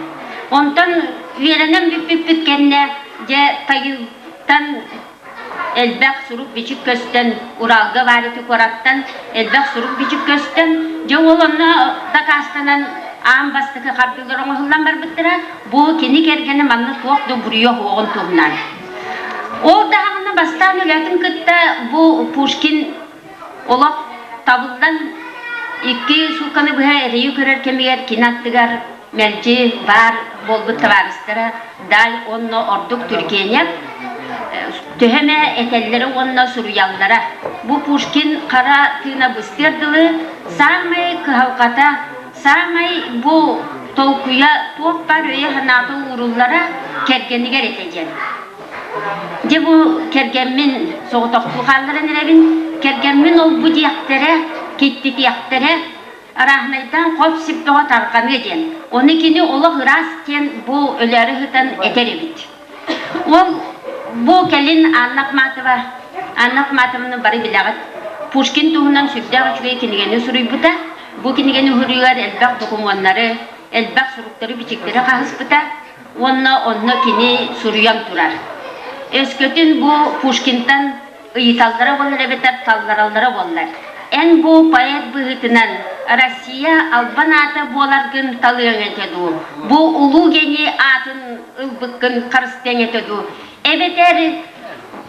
Онтон үөрэнэн бүппүппүт кэннэ дьэ Тагилтан элбэх сурук-бичик көстөн, Уралга баар ити куораттан элбэх сурук-бичик көстөн, дьэ ол онно дакаастанан аан бастакы хардыылар оҥоһуллан барбыттара. Бу кини кэргэнэ манна туох да буруйа суоҕун туһунан. Ол даҕаны бастаан үлэтин кытта бу Пушкин олох табыллан икки суукканы быһа эрэйи көрөр кэмигэр кини аттыгар мэлдьи баар буолбут табаарыстара Даль уонна ордук Тургенев төһө эмэ этэллэрэ уонна суруйаллара. Бу Пушкин хара тыына быстыар дылы саамай кыһалҕата, саамай бу толкуйа туох баар өйө-санаата ууруллара кэргэнигэр этэ диэн. Дьэ бу кэргэммин соҕотохтуу хаалларан эрэбин. Кэргэммин ол-бу диэхтэрэ, киттитиэхтэрэ. Арааһынайдаан хоп-сип бөҕө тарҕаныа диэн. Ону кини олох ыраас диэн бу өлөөрү сытан этэр эбит. Ол бу кэлин Анна Ахматова, Анна Ахматованы бары билэҕит. Пушкин туһунан сүрдээх үчүгэй кинигэни суруйбута. Бу кинигэни уһуруйугар элбэх докумуоннары, элбэх суруктары-бичиктэри хаһыспыта уонна онно кини суруйан турар. Өскөтүн бу Пушкинтан ыйыталлара буоллар эбэтэр таллараллара буоллар, эн бу поэт быһыытынан Россия албан аата буоларгын талыаҥ этэ дуу, бу улуу гений аатын ылбыккын харыстыаҥ этэ дуу, эбэтэр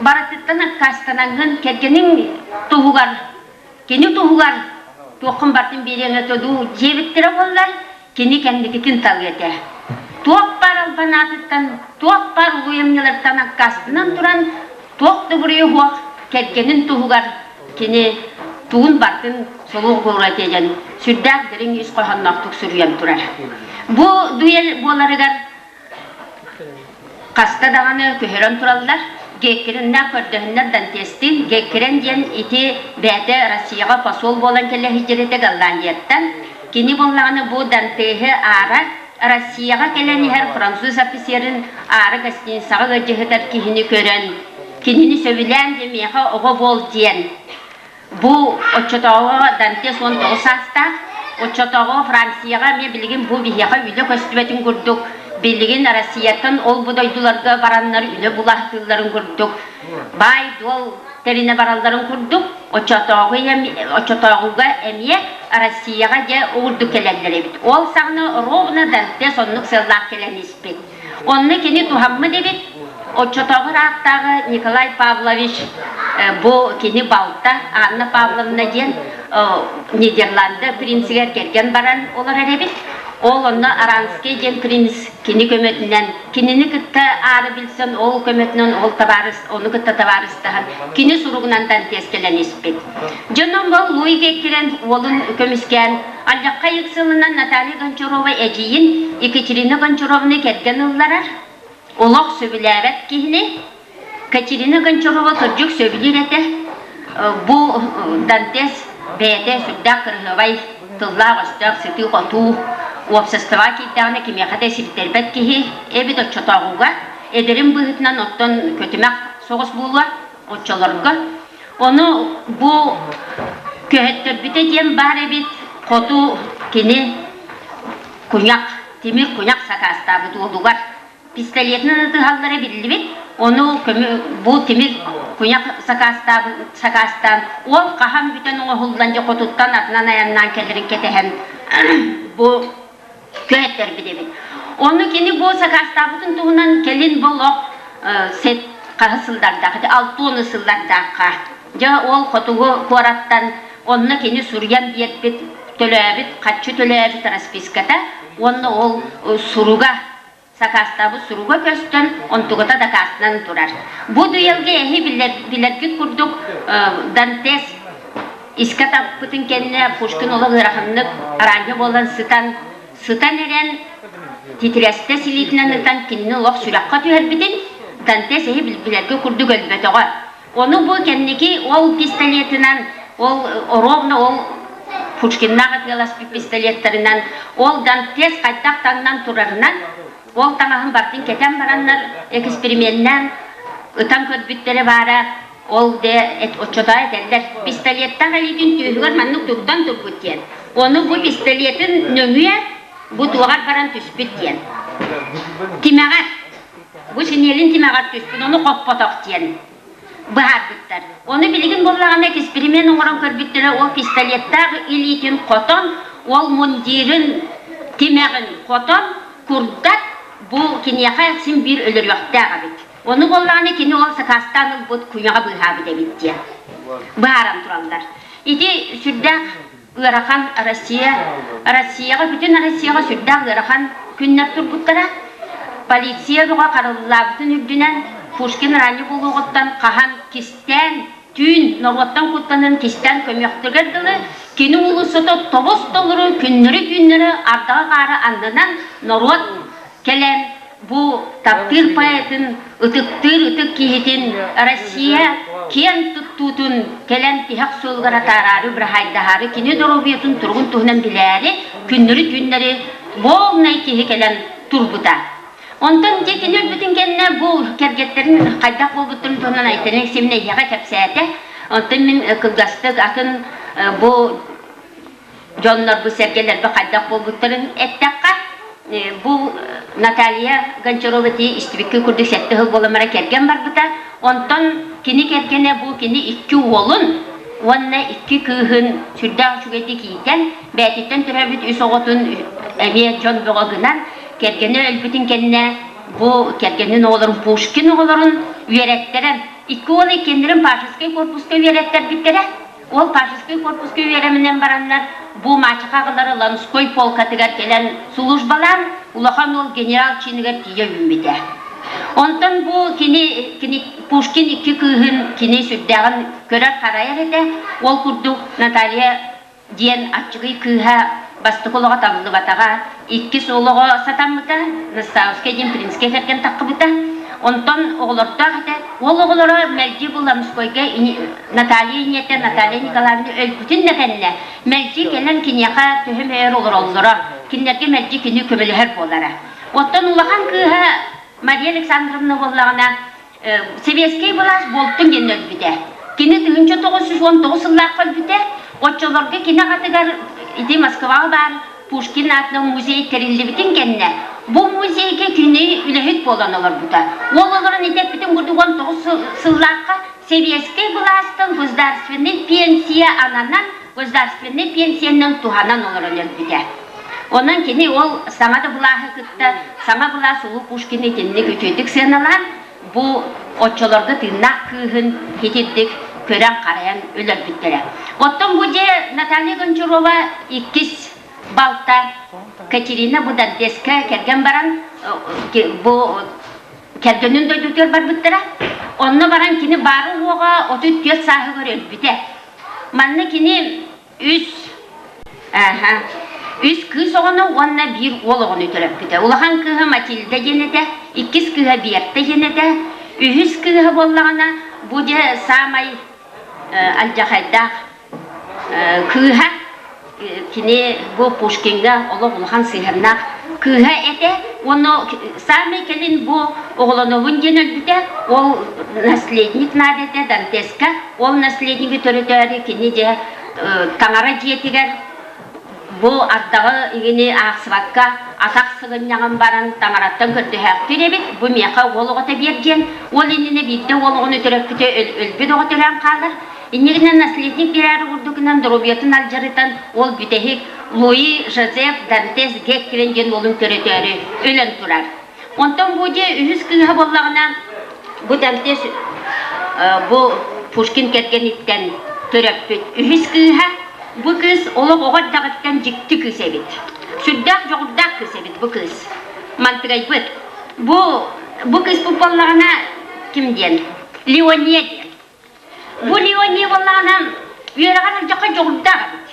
барытыттан аккаастанаҥҥын кэргэниҥ туһугар, кини туһугар туоххун барытын биэриэҥ этэ дуу диэбиттэрэ буоллар, кини кэнникитин талыа этэ. Туох баар албан аатыттан, туох баар улуу айымньылартан аккаастанан туран, туох да буруйа суох кэргэнин туһугар кини тугун барытын солуох буолуо этэ диэн сүрдээх дириҥ ис хоһоонноохтук суруйан турар. Бу дуэль буоларыгар Хаста даҕаны көһөрөн тураллар. Геккериннээх көрдөһүннэр Дантестыын. Геккерен диэн ити бэйэтэ Россияҕа посол буолан кэлэ сылдьар этэ Голландияттан. Кини буоллаҕына бу Дантеһы аара Россияҕа кэлэн иһэр француз офицерын аара гостиницаҕа ыалдьыһытар киһини көрөн, кинини сөбүлээн дьэ миэхэ оҕо буол диэн Бу оччотооҕу Дантес 19 саастаах, оччотооҕу Францияҕа эмиэ билигин бу биһиэхэ үлэ көстүбэтин курдук, билигин Россияттан ол-бу дойдуларга бараннар үлэ булаһытыылларын курдук, баай-дуол тэринэ баралларын курдук, оччотооҕу оччотооҕуга эмиэ Россияҕа дьэ уурдук кэлэллэр эбит. Ол саҕана ровно Дантес оннук сыаллаах кэлэн испит. Онно кини туһаммыт эбит. Оччотооҕу ыраахтааҕы Николай Павлович бу кини балта Анна Павловна диэн Нидерланды принцигэр кэргэн баран олорор эбит. Ол онно Аранский диэн принц кини көмөтүнэн, кинини кытта аары билсэн, ол көмөтүнэн ол табаарыс, ону кытта табаарыстаһан, кини суругунан Дантес кэлэн испит. Дьонум ол Луи Геккерен уолун көмүскээн Алдьархай ыксалынан Наталья Гончарова эдьиийин Екатерина Гончарованы кэргэн ылларар, олох сөбүлээбэт киһини. Катерина Гончарова кырдьык сөбүлүүр этэ. Бу Дантес бэйэтэ сүрдээх кырыһыабай тыллаах-өстөөх, сытыы-хотуу, уопсастыбаҕа киирдэҕинэ кимиэхэ да сирдэрбэт киһи эбит оччотооҕуга. Эдэрин быһыытынан оттон көтүмэх соҕус буолуо оччолорго. Ону бу көһөттөрбүтэ диэн баар эбит, хоту кини куйах, тимир куйах сакаастаабыт уолугар пистолетынан ытыһаллара биллибит, ону бу тимир куйах сакаастаан, уол хаһан бүтэн оҥоһуллан дьэ хотуттан атынан айаннаан кэлэрин кэтэһэн бу көһөттөрбүт эбит. Ону кини бу сакаастаабытын туһунан кэлин бу олох сет хаһыс сыллардаах, ити алтуону сыллардаахха. Дьэ ол хотугу куораттан онно кини суруйан биэрбит, төлөөбүт, хаччы төлөөбүт расписката уонна ол суруга сакаастаабыт суруга көстөн, онтугата дакаастанан турар. Бу дуэлгэ эһи билэргит курдук Дантес искэ таппытын кэннэ Пушкин олох ыараханнык араанньа буолан сытан, сытан эрэн титирэстэ силиитинэн ытан кинини олох сүрэххэ түһэрбитин Дантес эһи билэргэ курдук өлбөтөҕө. Ону бу кэнники ол пистолетынан, ол ровно ол Пушкиннаах ытыаласпыт пистолеттарынан, ол Дантес хайдах таҥнан турарынан, ол таҥаһын барытын кэтэн бараннар эксперименнээн ытан көрбүттэрэ баара, ол де оччотоо этэллэр, пистолеттаах илиитин түөһүгэр маннык туттан турбут диэн. Ону бу пистолетын нөҥүө бу туоҕар баран түспүт диэн. Тимэҕэр Бу синиэлин тимэҕэр түспүт, ону хоппотох диэн быһаарбыттар. Ону билигин буоллаҕына эксперимент оҥорон көрбүттэрэ, ол пистолеттаах илиитин хотон, ол мундирын тимэҕин хотон, курдат бу киниэхэ син биир өлөрүөхтээх эбит. Ону буоллаҕына кини ол сакаастаан ылбыт куйаҕа быыһаабыт эбит диэн быһааран тураллар. Ити сүрдээх ыарахан Россия, Россияҕа бүтүн Россияҕа сүрдээх ыарахан күннэр турбуттара. Полиция бөҕө хараллаабытын үрдүнэн Пушкин ранньы буолуоҕуттан хаһан кистээн, түүн норуоттан куттанан кистээн көмүөхтүгэр дылы кини уулуссата тобус толору күннэри-түүннэри ардаҕа хаара аннынан норуот кэлэн. бу таптыыр поэтын, ытыктыыр ытык киһитин Россия киэн туттуутун кэлэн тиһэх суолугар атаараары, быраһаайдаһаары, кини доруобуйатын туругун туһунан билээри күннэри-түүннэри полнай киһи кэлэн турбута. Онтон дьэ кини өлбүтүн кэннэ бу кэргэттэрин хайдах буолбуттарын туһунан Айталина Алексеевна эйиэхэ кэпсээтэ. Онтон мин кылгастык атын бу дьоннор бу сэргэлэрбэ хайдах буолбуттарын эттэххэ, бу Наталья Гончарова ити истибиккин курдук сэттэ сыл буолан баран кэргэн барбыта. Онтон кини кэргэнэ бу кини икки уолун уонна икки кыыһын сүрдээх үчүгэйдик иитэн, бэйэтиттэн төрөөбүт үс оҕотун эмиэ дьон бөҕө гынан, кэргэнэ өлбүтүн кэннэ бу кэргэнин оҕолорун Пушкин оҕолорун үөрэттэрэн, икки уол иккиэннэрин Пашескай корпуска үөрэттэрбиттэрэ. Ол Пашескай корпуска үөрэминэн бараннар бу маачаха аҕалара Ланской полкатыгар кэлэн службалаан, улахан уол генерал чиныгар тиийэ үүммүтэ. Онтон бу кини, кини Пушкин икки кыыһын кини сүрдээҕин көрөр-харайар этэ. Ол курдук Наталья диэн аччыгый кыыһа бастакы олоҕо табыллыбатаҕа, иккис олоҕо сатаммыта, Наставскай диэн принцкэ кэргэн таххыбыта. Онтон оҕолордоох этэ. Ол оҕолоро мэлдьи бу Ланскойга Наталья ийэтэ Наталья Николаевна өлбүтүн да кэннэ мэлдьи кэлэн киниэхэ төһө мөйөр олороллоро, кинилэргэ мэлдьи кини көмөлөһөр буолара. Оттон улахан кыыһа Мария Александровна буоллаҕына Сэбиэскэй былаас буолтун диэн өлбүтэ. Кини 1919 сыллаахха өлбүтэ. Оччолорго кини аҕатыгар ити Москваҕа баар Пушкин аатынан музей тэриллибитин кэннэ бу музейга кини үлэһит буолан олорбута. Ол олорон ити эппитим курдук 19 сыллаахха сэбиэскэй былаастан государственнай пенсия ананан государственнай пенсиянан туһанан олорон өлбүтэ. Онон кини ол саҥа да былааһы кытта саҥа былаас Улуу Пушкины итинник үчүгэйдик сыаналаан, бу оччолорго тыыннаах кыыһын итирдик көрөн-харайан өлөрбүттэрэ. Оттон бу дьэ Наталья Гончарова иккис балта Катерина Будантеска кэргэн баран бу кэргэнин дойдутугар барбыттара. Онно баран кини баара-уоҕа 34 сааһыгар өлбүтэ. Манна кини үс Ааһа. Үс кыыс оҕону уонна биир уол оҕону төрөппүтэ. Улахан кыыһа Матильда диэн этэ, иккис кыыһа Берта диэн этэ, үһүс кыыһа буоллаҕына бу дьэ саамай алдьархайдаах кыыһа кини бу Пушкиҥҥа олох улахан сыһыаннаах кыыһа этэ уонна саамай кэлин бу оҕолонобун диэн өлбүтэ ол наследник наада этэ Дантеска ол наследнигы төрөтөөрү кини дьэ таҥара дьиэтигэр бу ардаҕы игини аахсыбакка атах сыгынньаҕын баран таҥараттан көрдөһөөхтүүр эбит бу миэхэ уол оҕото биэр диэн уол иннинэ биирдэ уол оҕону төрөппүтэ өлбүт оҕо төрөөн хаалар иннигинэн наследник биэрээри курдугунан доруобуйатын алдьарытан уол бүтэһик Луи Жозеф Дантес Геккерен диэн уолун төрөтөөрү өлөн турар Онтон бу дьиэ үһүс кыыһа буоллаҕына, бу Дантес бу Пушкин кэргэниттэн төрөппүт үһүс кыыһа. Бу кыыс олох оҕо эрдэҕиттэн дьикти кыыс эбит. Сүрдээх дьоҕурдаах кыыс эбит бу кыыс. Мантыгайбыт. Бу бу кыыспыт буоллаҕына ким диэн? Леония диэн. Бу Леония буоллаҕына үөрэҕэр ылдьахха дьоҕурдаах эбит.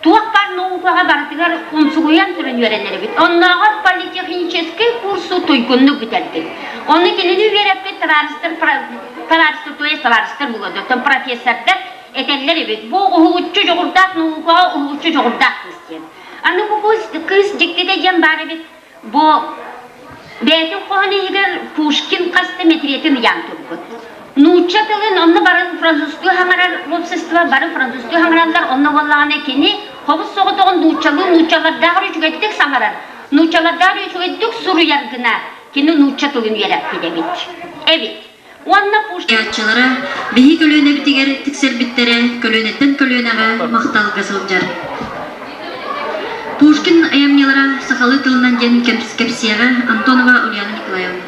Туох баар наукаҕа барытыгар умсугуйан туран үөрэнэр эбит. Оннооҕор политехническэй курсу туйгуннук бүтэрбит. Ону кинини үөрэппит табаарыстар, табаарыстар, то есть табаарыстар буолуо, оттон профессордар этэллэр эбит. Бу уһулуччу дьоҕурдаах наукаҕа уһулуччу дьоҕурдаах кыыс диэн. Аны бу кыыс дьиктитэ диэн баар эбит. Бу бэйэтин хоһун иһигэр Пушкин хас да мэтириэтин ыйаан турбут. Нуучча тылын онно бары французтуу хаҥарар общество бары французтуу хаҥараллар, онно буоллаҕына кини хобус соҕотоҕун нууччалыы нууччалардааҕар үчүгэйдик саҥарар, нууччалардааҕар үчүгэйдик суруйар гына кини нуучча тылын үөрэппит эбит. Эбит. Уонна Пушкин Аччалара биһи көлүөнэбитигэр тиксэрбиттэрэ көлүөнэттэн көлүөнэҕэ махталга сылдьар. Пушкин айымньылара сахалыы тылынан диэн кэпсиэҕэ Антонова Ульяна Николаевна.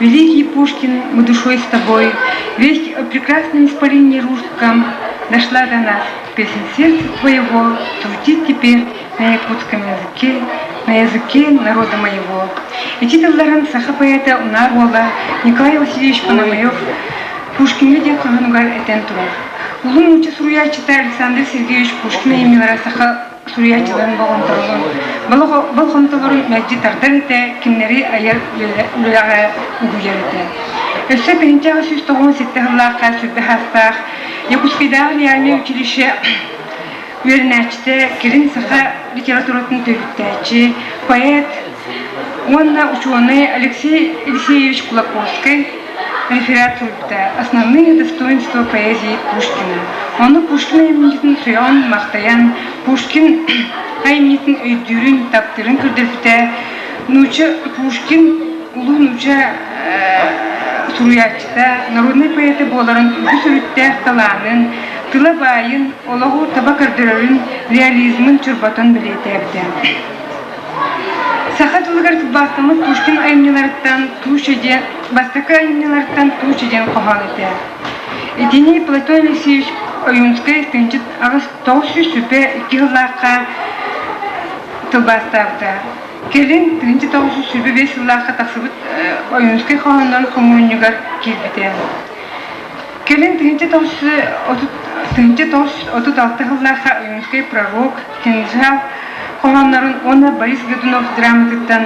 Великий Пушкин, мы душой с тобой, весть о прекрасном исполине русском дошла до нас. Песнь сердца твоего звучит теперь на якутском языке, на языке народа моего. Ити тылларын саха поэта Унаар уола Николай Васильевич Пономарев Пушкиҥҥа диэн хоһоонугар этэн турар. Улуу нуучча суруйааччыта Александр Сергеевич Пушкин айымньылара саха суруйааччыларын болҕомтолорун болҕомтолорун мэлдьи тардар этэ, кинилэри айар үлэҕэ угуйар этэ. Өссө 1897 сыллаахха сүрбэ саастаах Якутскайдааҕы реальнай училище үөрэнээччитэ, кэлин саха литературатын төрүттээччи, поэт уонна учуонай Алексей Елисеевич Кулаковскай реферат суруйбута «Основные достоинства поэзии Пушкина». Ону Пушкин айымньытын суйан, махтайан, Пушкин айымньытын өйдүүрүн, таптыырын көрдөрбүтэ. Нууча Пушкин улуу нууча суруйааччыта, народнай поэта буоларын үгүс өрүттээх талаанын, тыла баайын, олоҕу таба көрдөрөрүн, реализмын чорботон бэлиэтээбитэ. Саха тылыгар тылбаастаммыт Пушкин айымньыларыттан Туча диэн бастакы айымньыларыттан Туча диэн хоһоон этэ. Итини Платон Алексеевич Ойуунскай тыынчыт аҕыс 922 сыллаахха тылбаастаабыта. Кэлин 1925 сыллаахха тахсыбыт Ойуунскай хоһооннорун хомуурунньугар киирбитэ. Кэлин 1936 сыллаахха Ойуунскай пророк, кинжал хоһооннорун уонна Борис Годунов драматыттан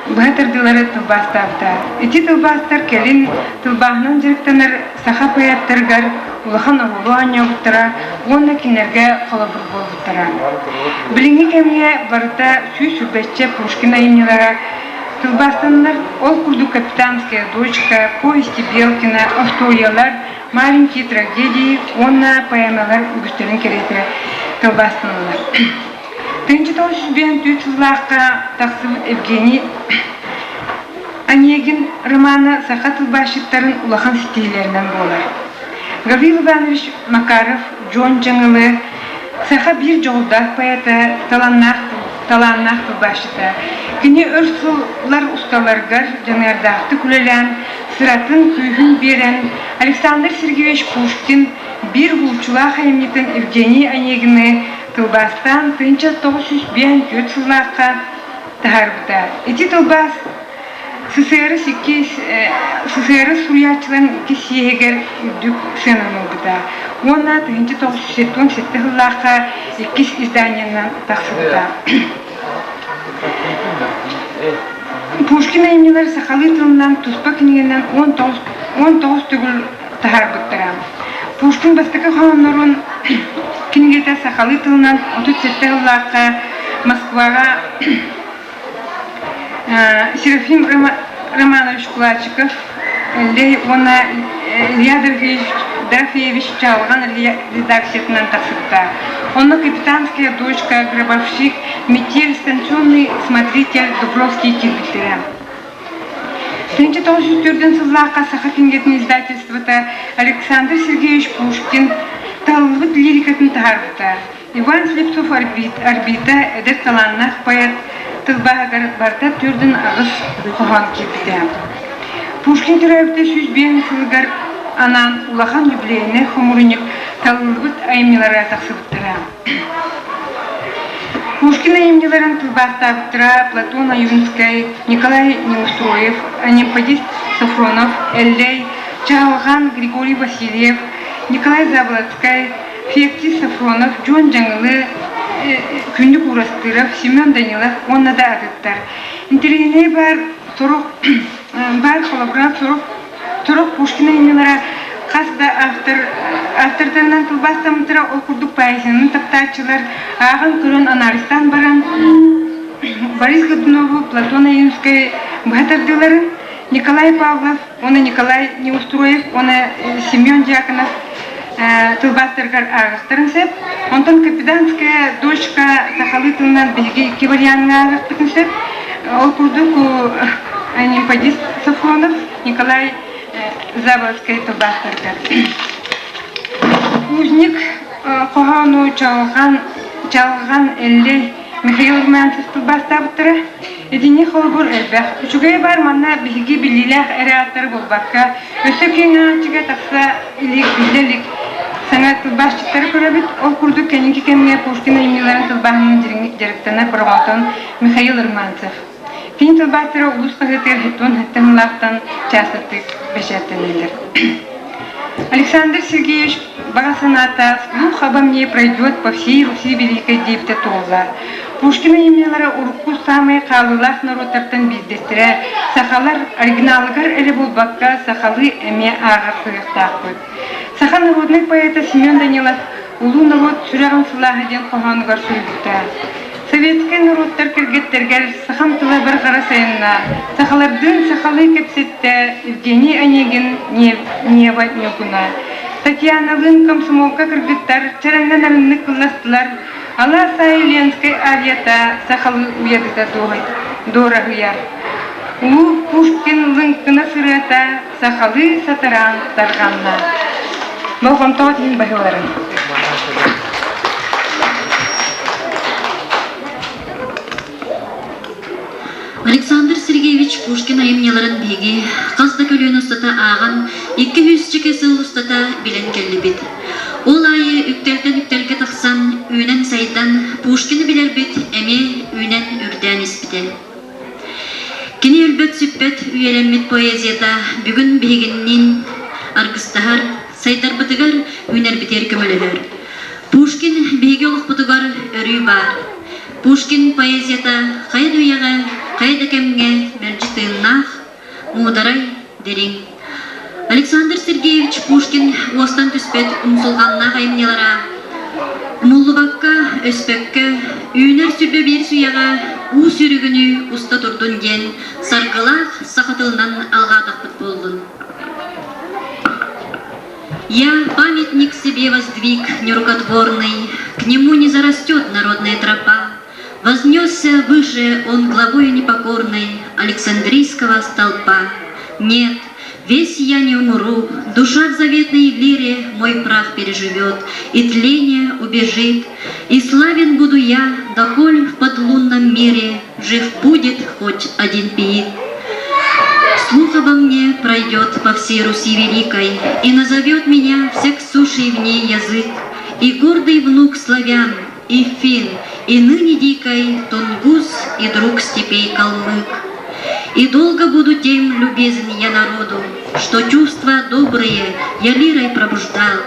быһа тардыылары тылбаастаабыта. Ити тылбаастар кэлин тылбааһынан дьарыктанар саха поэттарыгар улахан оруолу оонньообуттара уонна кинилэргэ холобур буолбуттара. Билиҥҥи кэмҥэ барыта 120 Пушкин айымньылара тылбаастаннар, ол курдук «Капитанская дочка», «Повести Белкина», остуоруйалар, «Маленькие трагедии» уонна поэмалар үгүстэрин кэриэтэ тылбаастаналлар. 1954 сыллаахха тахсыбыт Евгений Онегин романа саха тылбаасчыттарын улахан ситиһиилэринэн буолар. Гаврил Иванович Макаров Дьуон Дьаҥылы саха биир дьоҕурдаах поэта, талааннаах талааннаах тылбаасчыта. Кини өр сыллар усталарыгар дьаныардаахтык үлэлээн, сыратын, күүһүн биэрэн Александр Сергеевич Пушкин биир уһулуччулаах айымньытын Евгений Онегины тылбаастаан 1954 сыллаахха таһаарбыта. Ити тылбаас СССР иккис СССР суруйааччыларын иккис съеһигэр үрдүк сыананы ылбыта уонна 1977 сыллаахха иккис изданиенан тахсыбыта. Пушкин айымньылар сахалыы тылынан туспа кинигэнэн 19 төгүл таһаарбыттара. Пушкин бастакы хоһооннорун кинигэтэ сахалыы тылынан 37 сыллаахха Москваҕа Серафим Романович Кулачиков Эллэй уонна Илья Дорофеевич Чаалҕан редакциятынан тахсыбыта. Онно «Капитанская дочка», «Гробовщик», «Метель», «Станционный смотритель» Дубровский киирбиттэрэ. 1904 сыллаахха Саха кинигэтин издательствота Александр Сергеевич Пушкин талыллыбыт лирикатын таһаарбыта. Иван Слепцов Арбита эдэр талааннаах поэт тылбааһыгар барыта 48 хоһоон киирбитэ. Пушкин төрөөбүтэ 105 сылыгар анаан улахан юбилейнай хомуурунньук талыллыбыт айымньылара тахсыбыттара. Пушкин айымньыларын тылбаастаабыттара Платон Ойуунскай, Николай Неустроев, Анемподист Софронов, Эллэй, Чаҕылҕан Григорий Васильев, Николай Заболоцкай, Феоктист Софронов, Дьуон Дьаҥылы, Күннүк Уурастыыров, Семен Данилов уонна да атыттар. Интэриэһинэй баар сорох баар холобура сорох сорох Пушкин айымньылара хас да автор автордарынан тылбаастаммыттара ол курдук поэзияны таптааччылар ааҕан көрөн анализтаан баран Борис Годунову, Платон Ойуунскай быһа тардыыларын Николай Павлов уонна Николай Неустроев уонна Семен Дьяконов тылбаастарыгар ааҕыахтарын сөп. Онтон «Капитанская дочка» сахалыы тылынан биһиги икки вариаҥҥа ааҕыахпытын сөп. Ол курдук Анемподист Сафронов, Николай Заболоцкай тылбаастарыгар. Узник хоһоону Чалҕан, Чалҕан Эллэй Михаил Румянцев тылбаастаабыттара. Итини холобур элбэх. Үчүгэй баар манна биһиги биллиилээх эрэ ааттары булбакка, өссө киэҥ ааҕааччыга тахса илик, биллэ илик саҥа тылбаасчыттары көрөбүт. Ол курдук кэнники кэмҥэ Пушкин айымньыларын тылбааһынан дириҥник дьарыктанар Бороҕонтон Михаил Румянцев. Кини тылбаастара улуус хаһыатыгар 77 сыллаахтан чаастатык бэчээттэнэллэр. Александр Сергеевич баҕа санаата «Слух обо мне пройдет по всей Руси Великой» диэбитэ туолла. Пушкин айымньылара урукку саамай хаалыылаах норуоттартан биирдэстэрэ сахалар оригиналыгар эрэ буолбакка сахалыы эмиэ ааҕар суруйуохтаахпыт. Саха народнай поэта Семен Данилов Улуу норуот сүрэҕин сылааһа диэн хоһоонугар суруйбута. Советскай норуоттар кэргэттэргэр сахам тыла бір хара сайынна, сахалардыын сахалыы кэпсэттэ Евгений Онегин Нева Ньукуна. Татьяналыын комсомолка кыргыттар чараҥҥа нарыннык ылластылар, Алаас аайы Ленскэй арията сахалыы уйадыта дуораһыйар. Улуу Пушкин лыҥкына сырыата сахалыы сатараан тарҕанна. Болҕомтоҕо иһин баһыыларын. Александр Сергеевич Пушкин айымньыларын биһиги хас да көлүөнэ устата ааҕан, 200 сыл устата билэн кэллибит. Ол аайы үктэлтэн үктэлгэ тахсан, үүнэн-сайдан, Пушкины билэрбит эмиэ үүнэн үрдээн испитэ. Кини өлбөт-сүппэт үйэлэммит поэзията бүгүн биһигинниин аргыстаһар, сайдарбытыгар, үүнэрбитигэр көмөлөһөр. Пушкин биһиги олохпутугар өрүү баар. Пушкин поэзията хайа да үйэҕэ, хайа да кэмҥэ мэлдьи тыыннаах, муударай, дириҥ. Александр Сергеевич Пушкин уостан түспэт умсулҕаннаах айымньылара умуллубакка, өспөккө, үүнэр сүрбэ биир сүүйэҕэ уу сүүрүгүнүү уста турдун диэн саргылаах саха тылынан алҕаатахпыт буоллун. Я памятник себе воздвиг нерукотворный, к нему не зарастет народная тропа, Вознесся выше он главою непокорной Александрийского столпа. Нет, весь я не умру, душа в заветной лире мой прах переживет, и тление убежит, и славен буду я, доколь в подлунном мире жив будет хоть один пиит. Слух обо мне пройдет по всей Руси великой, и назовет меня всех сушей в ней язык, и гордый внук славян, и фин, и ныне дикой тунгус, и друг степей калмык. И долго буду тем любезен я народу, что чувства добрые я лирой пробуждал,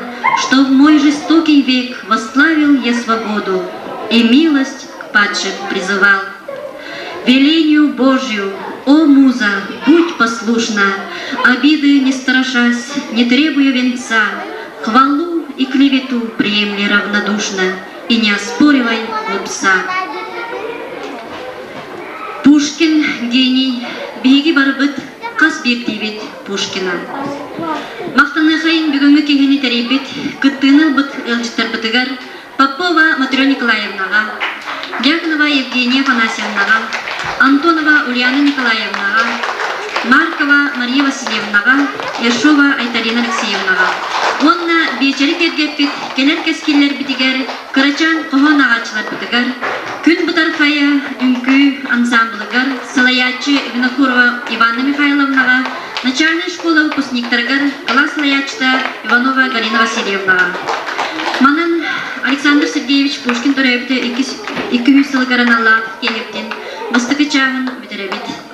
что в мой жестокий век восславил я свободу и милость к падшим призывал. Велению Божью, о муза, будь послушна, обиды не страшась, не требуя венца, хвалу и клевету приемли равнодушно и не оспоривай глупца. Пушкин гений, биһиги барбыт хас биирдиибит Пушкина. Махтаныахайын бүгүҥҥү киһини тэрийбит, кыттыыны ылбыт ыалдьыттарбытыгар Попова Матрена Николаевнаҕа, Дьяконова Евгения Афанасьевнаҕа, Антонова Ульяна Николаевнаҕа, Маркова Мария Васильевнаҕа, Ершова Айталина Алексеевнаҕа уонна биэчэри кэргэппит кэлэр кэскиллэрбитигэр, кырачаан хоһоон ааҕааччыларбытыгар, Күн бытархайа үҥкүү ансаамбылыгар салайааччы Винокурова Иванна Михайловнаҕа, начальнай школа выпускниктарыгар кылаас салайааччыта Иванова Галина Васильевнаҕа. Манан Александр Сергеевич Пушкин төрөөбүтэ 200 сылыгар аналлаах киэһэбитин бастакы чааһын бүтэрэбит.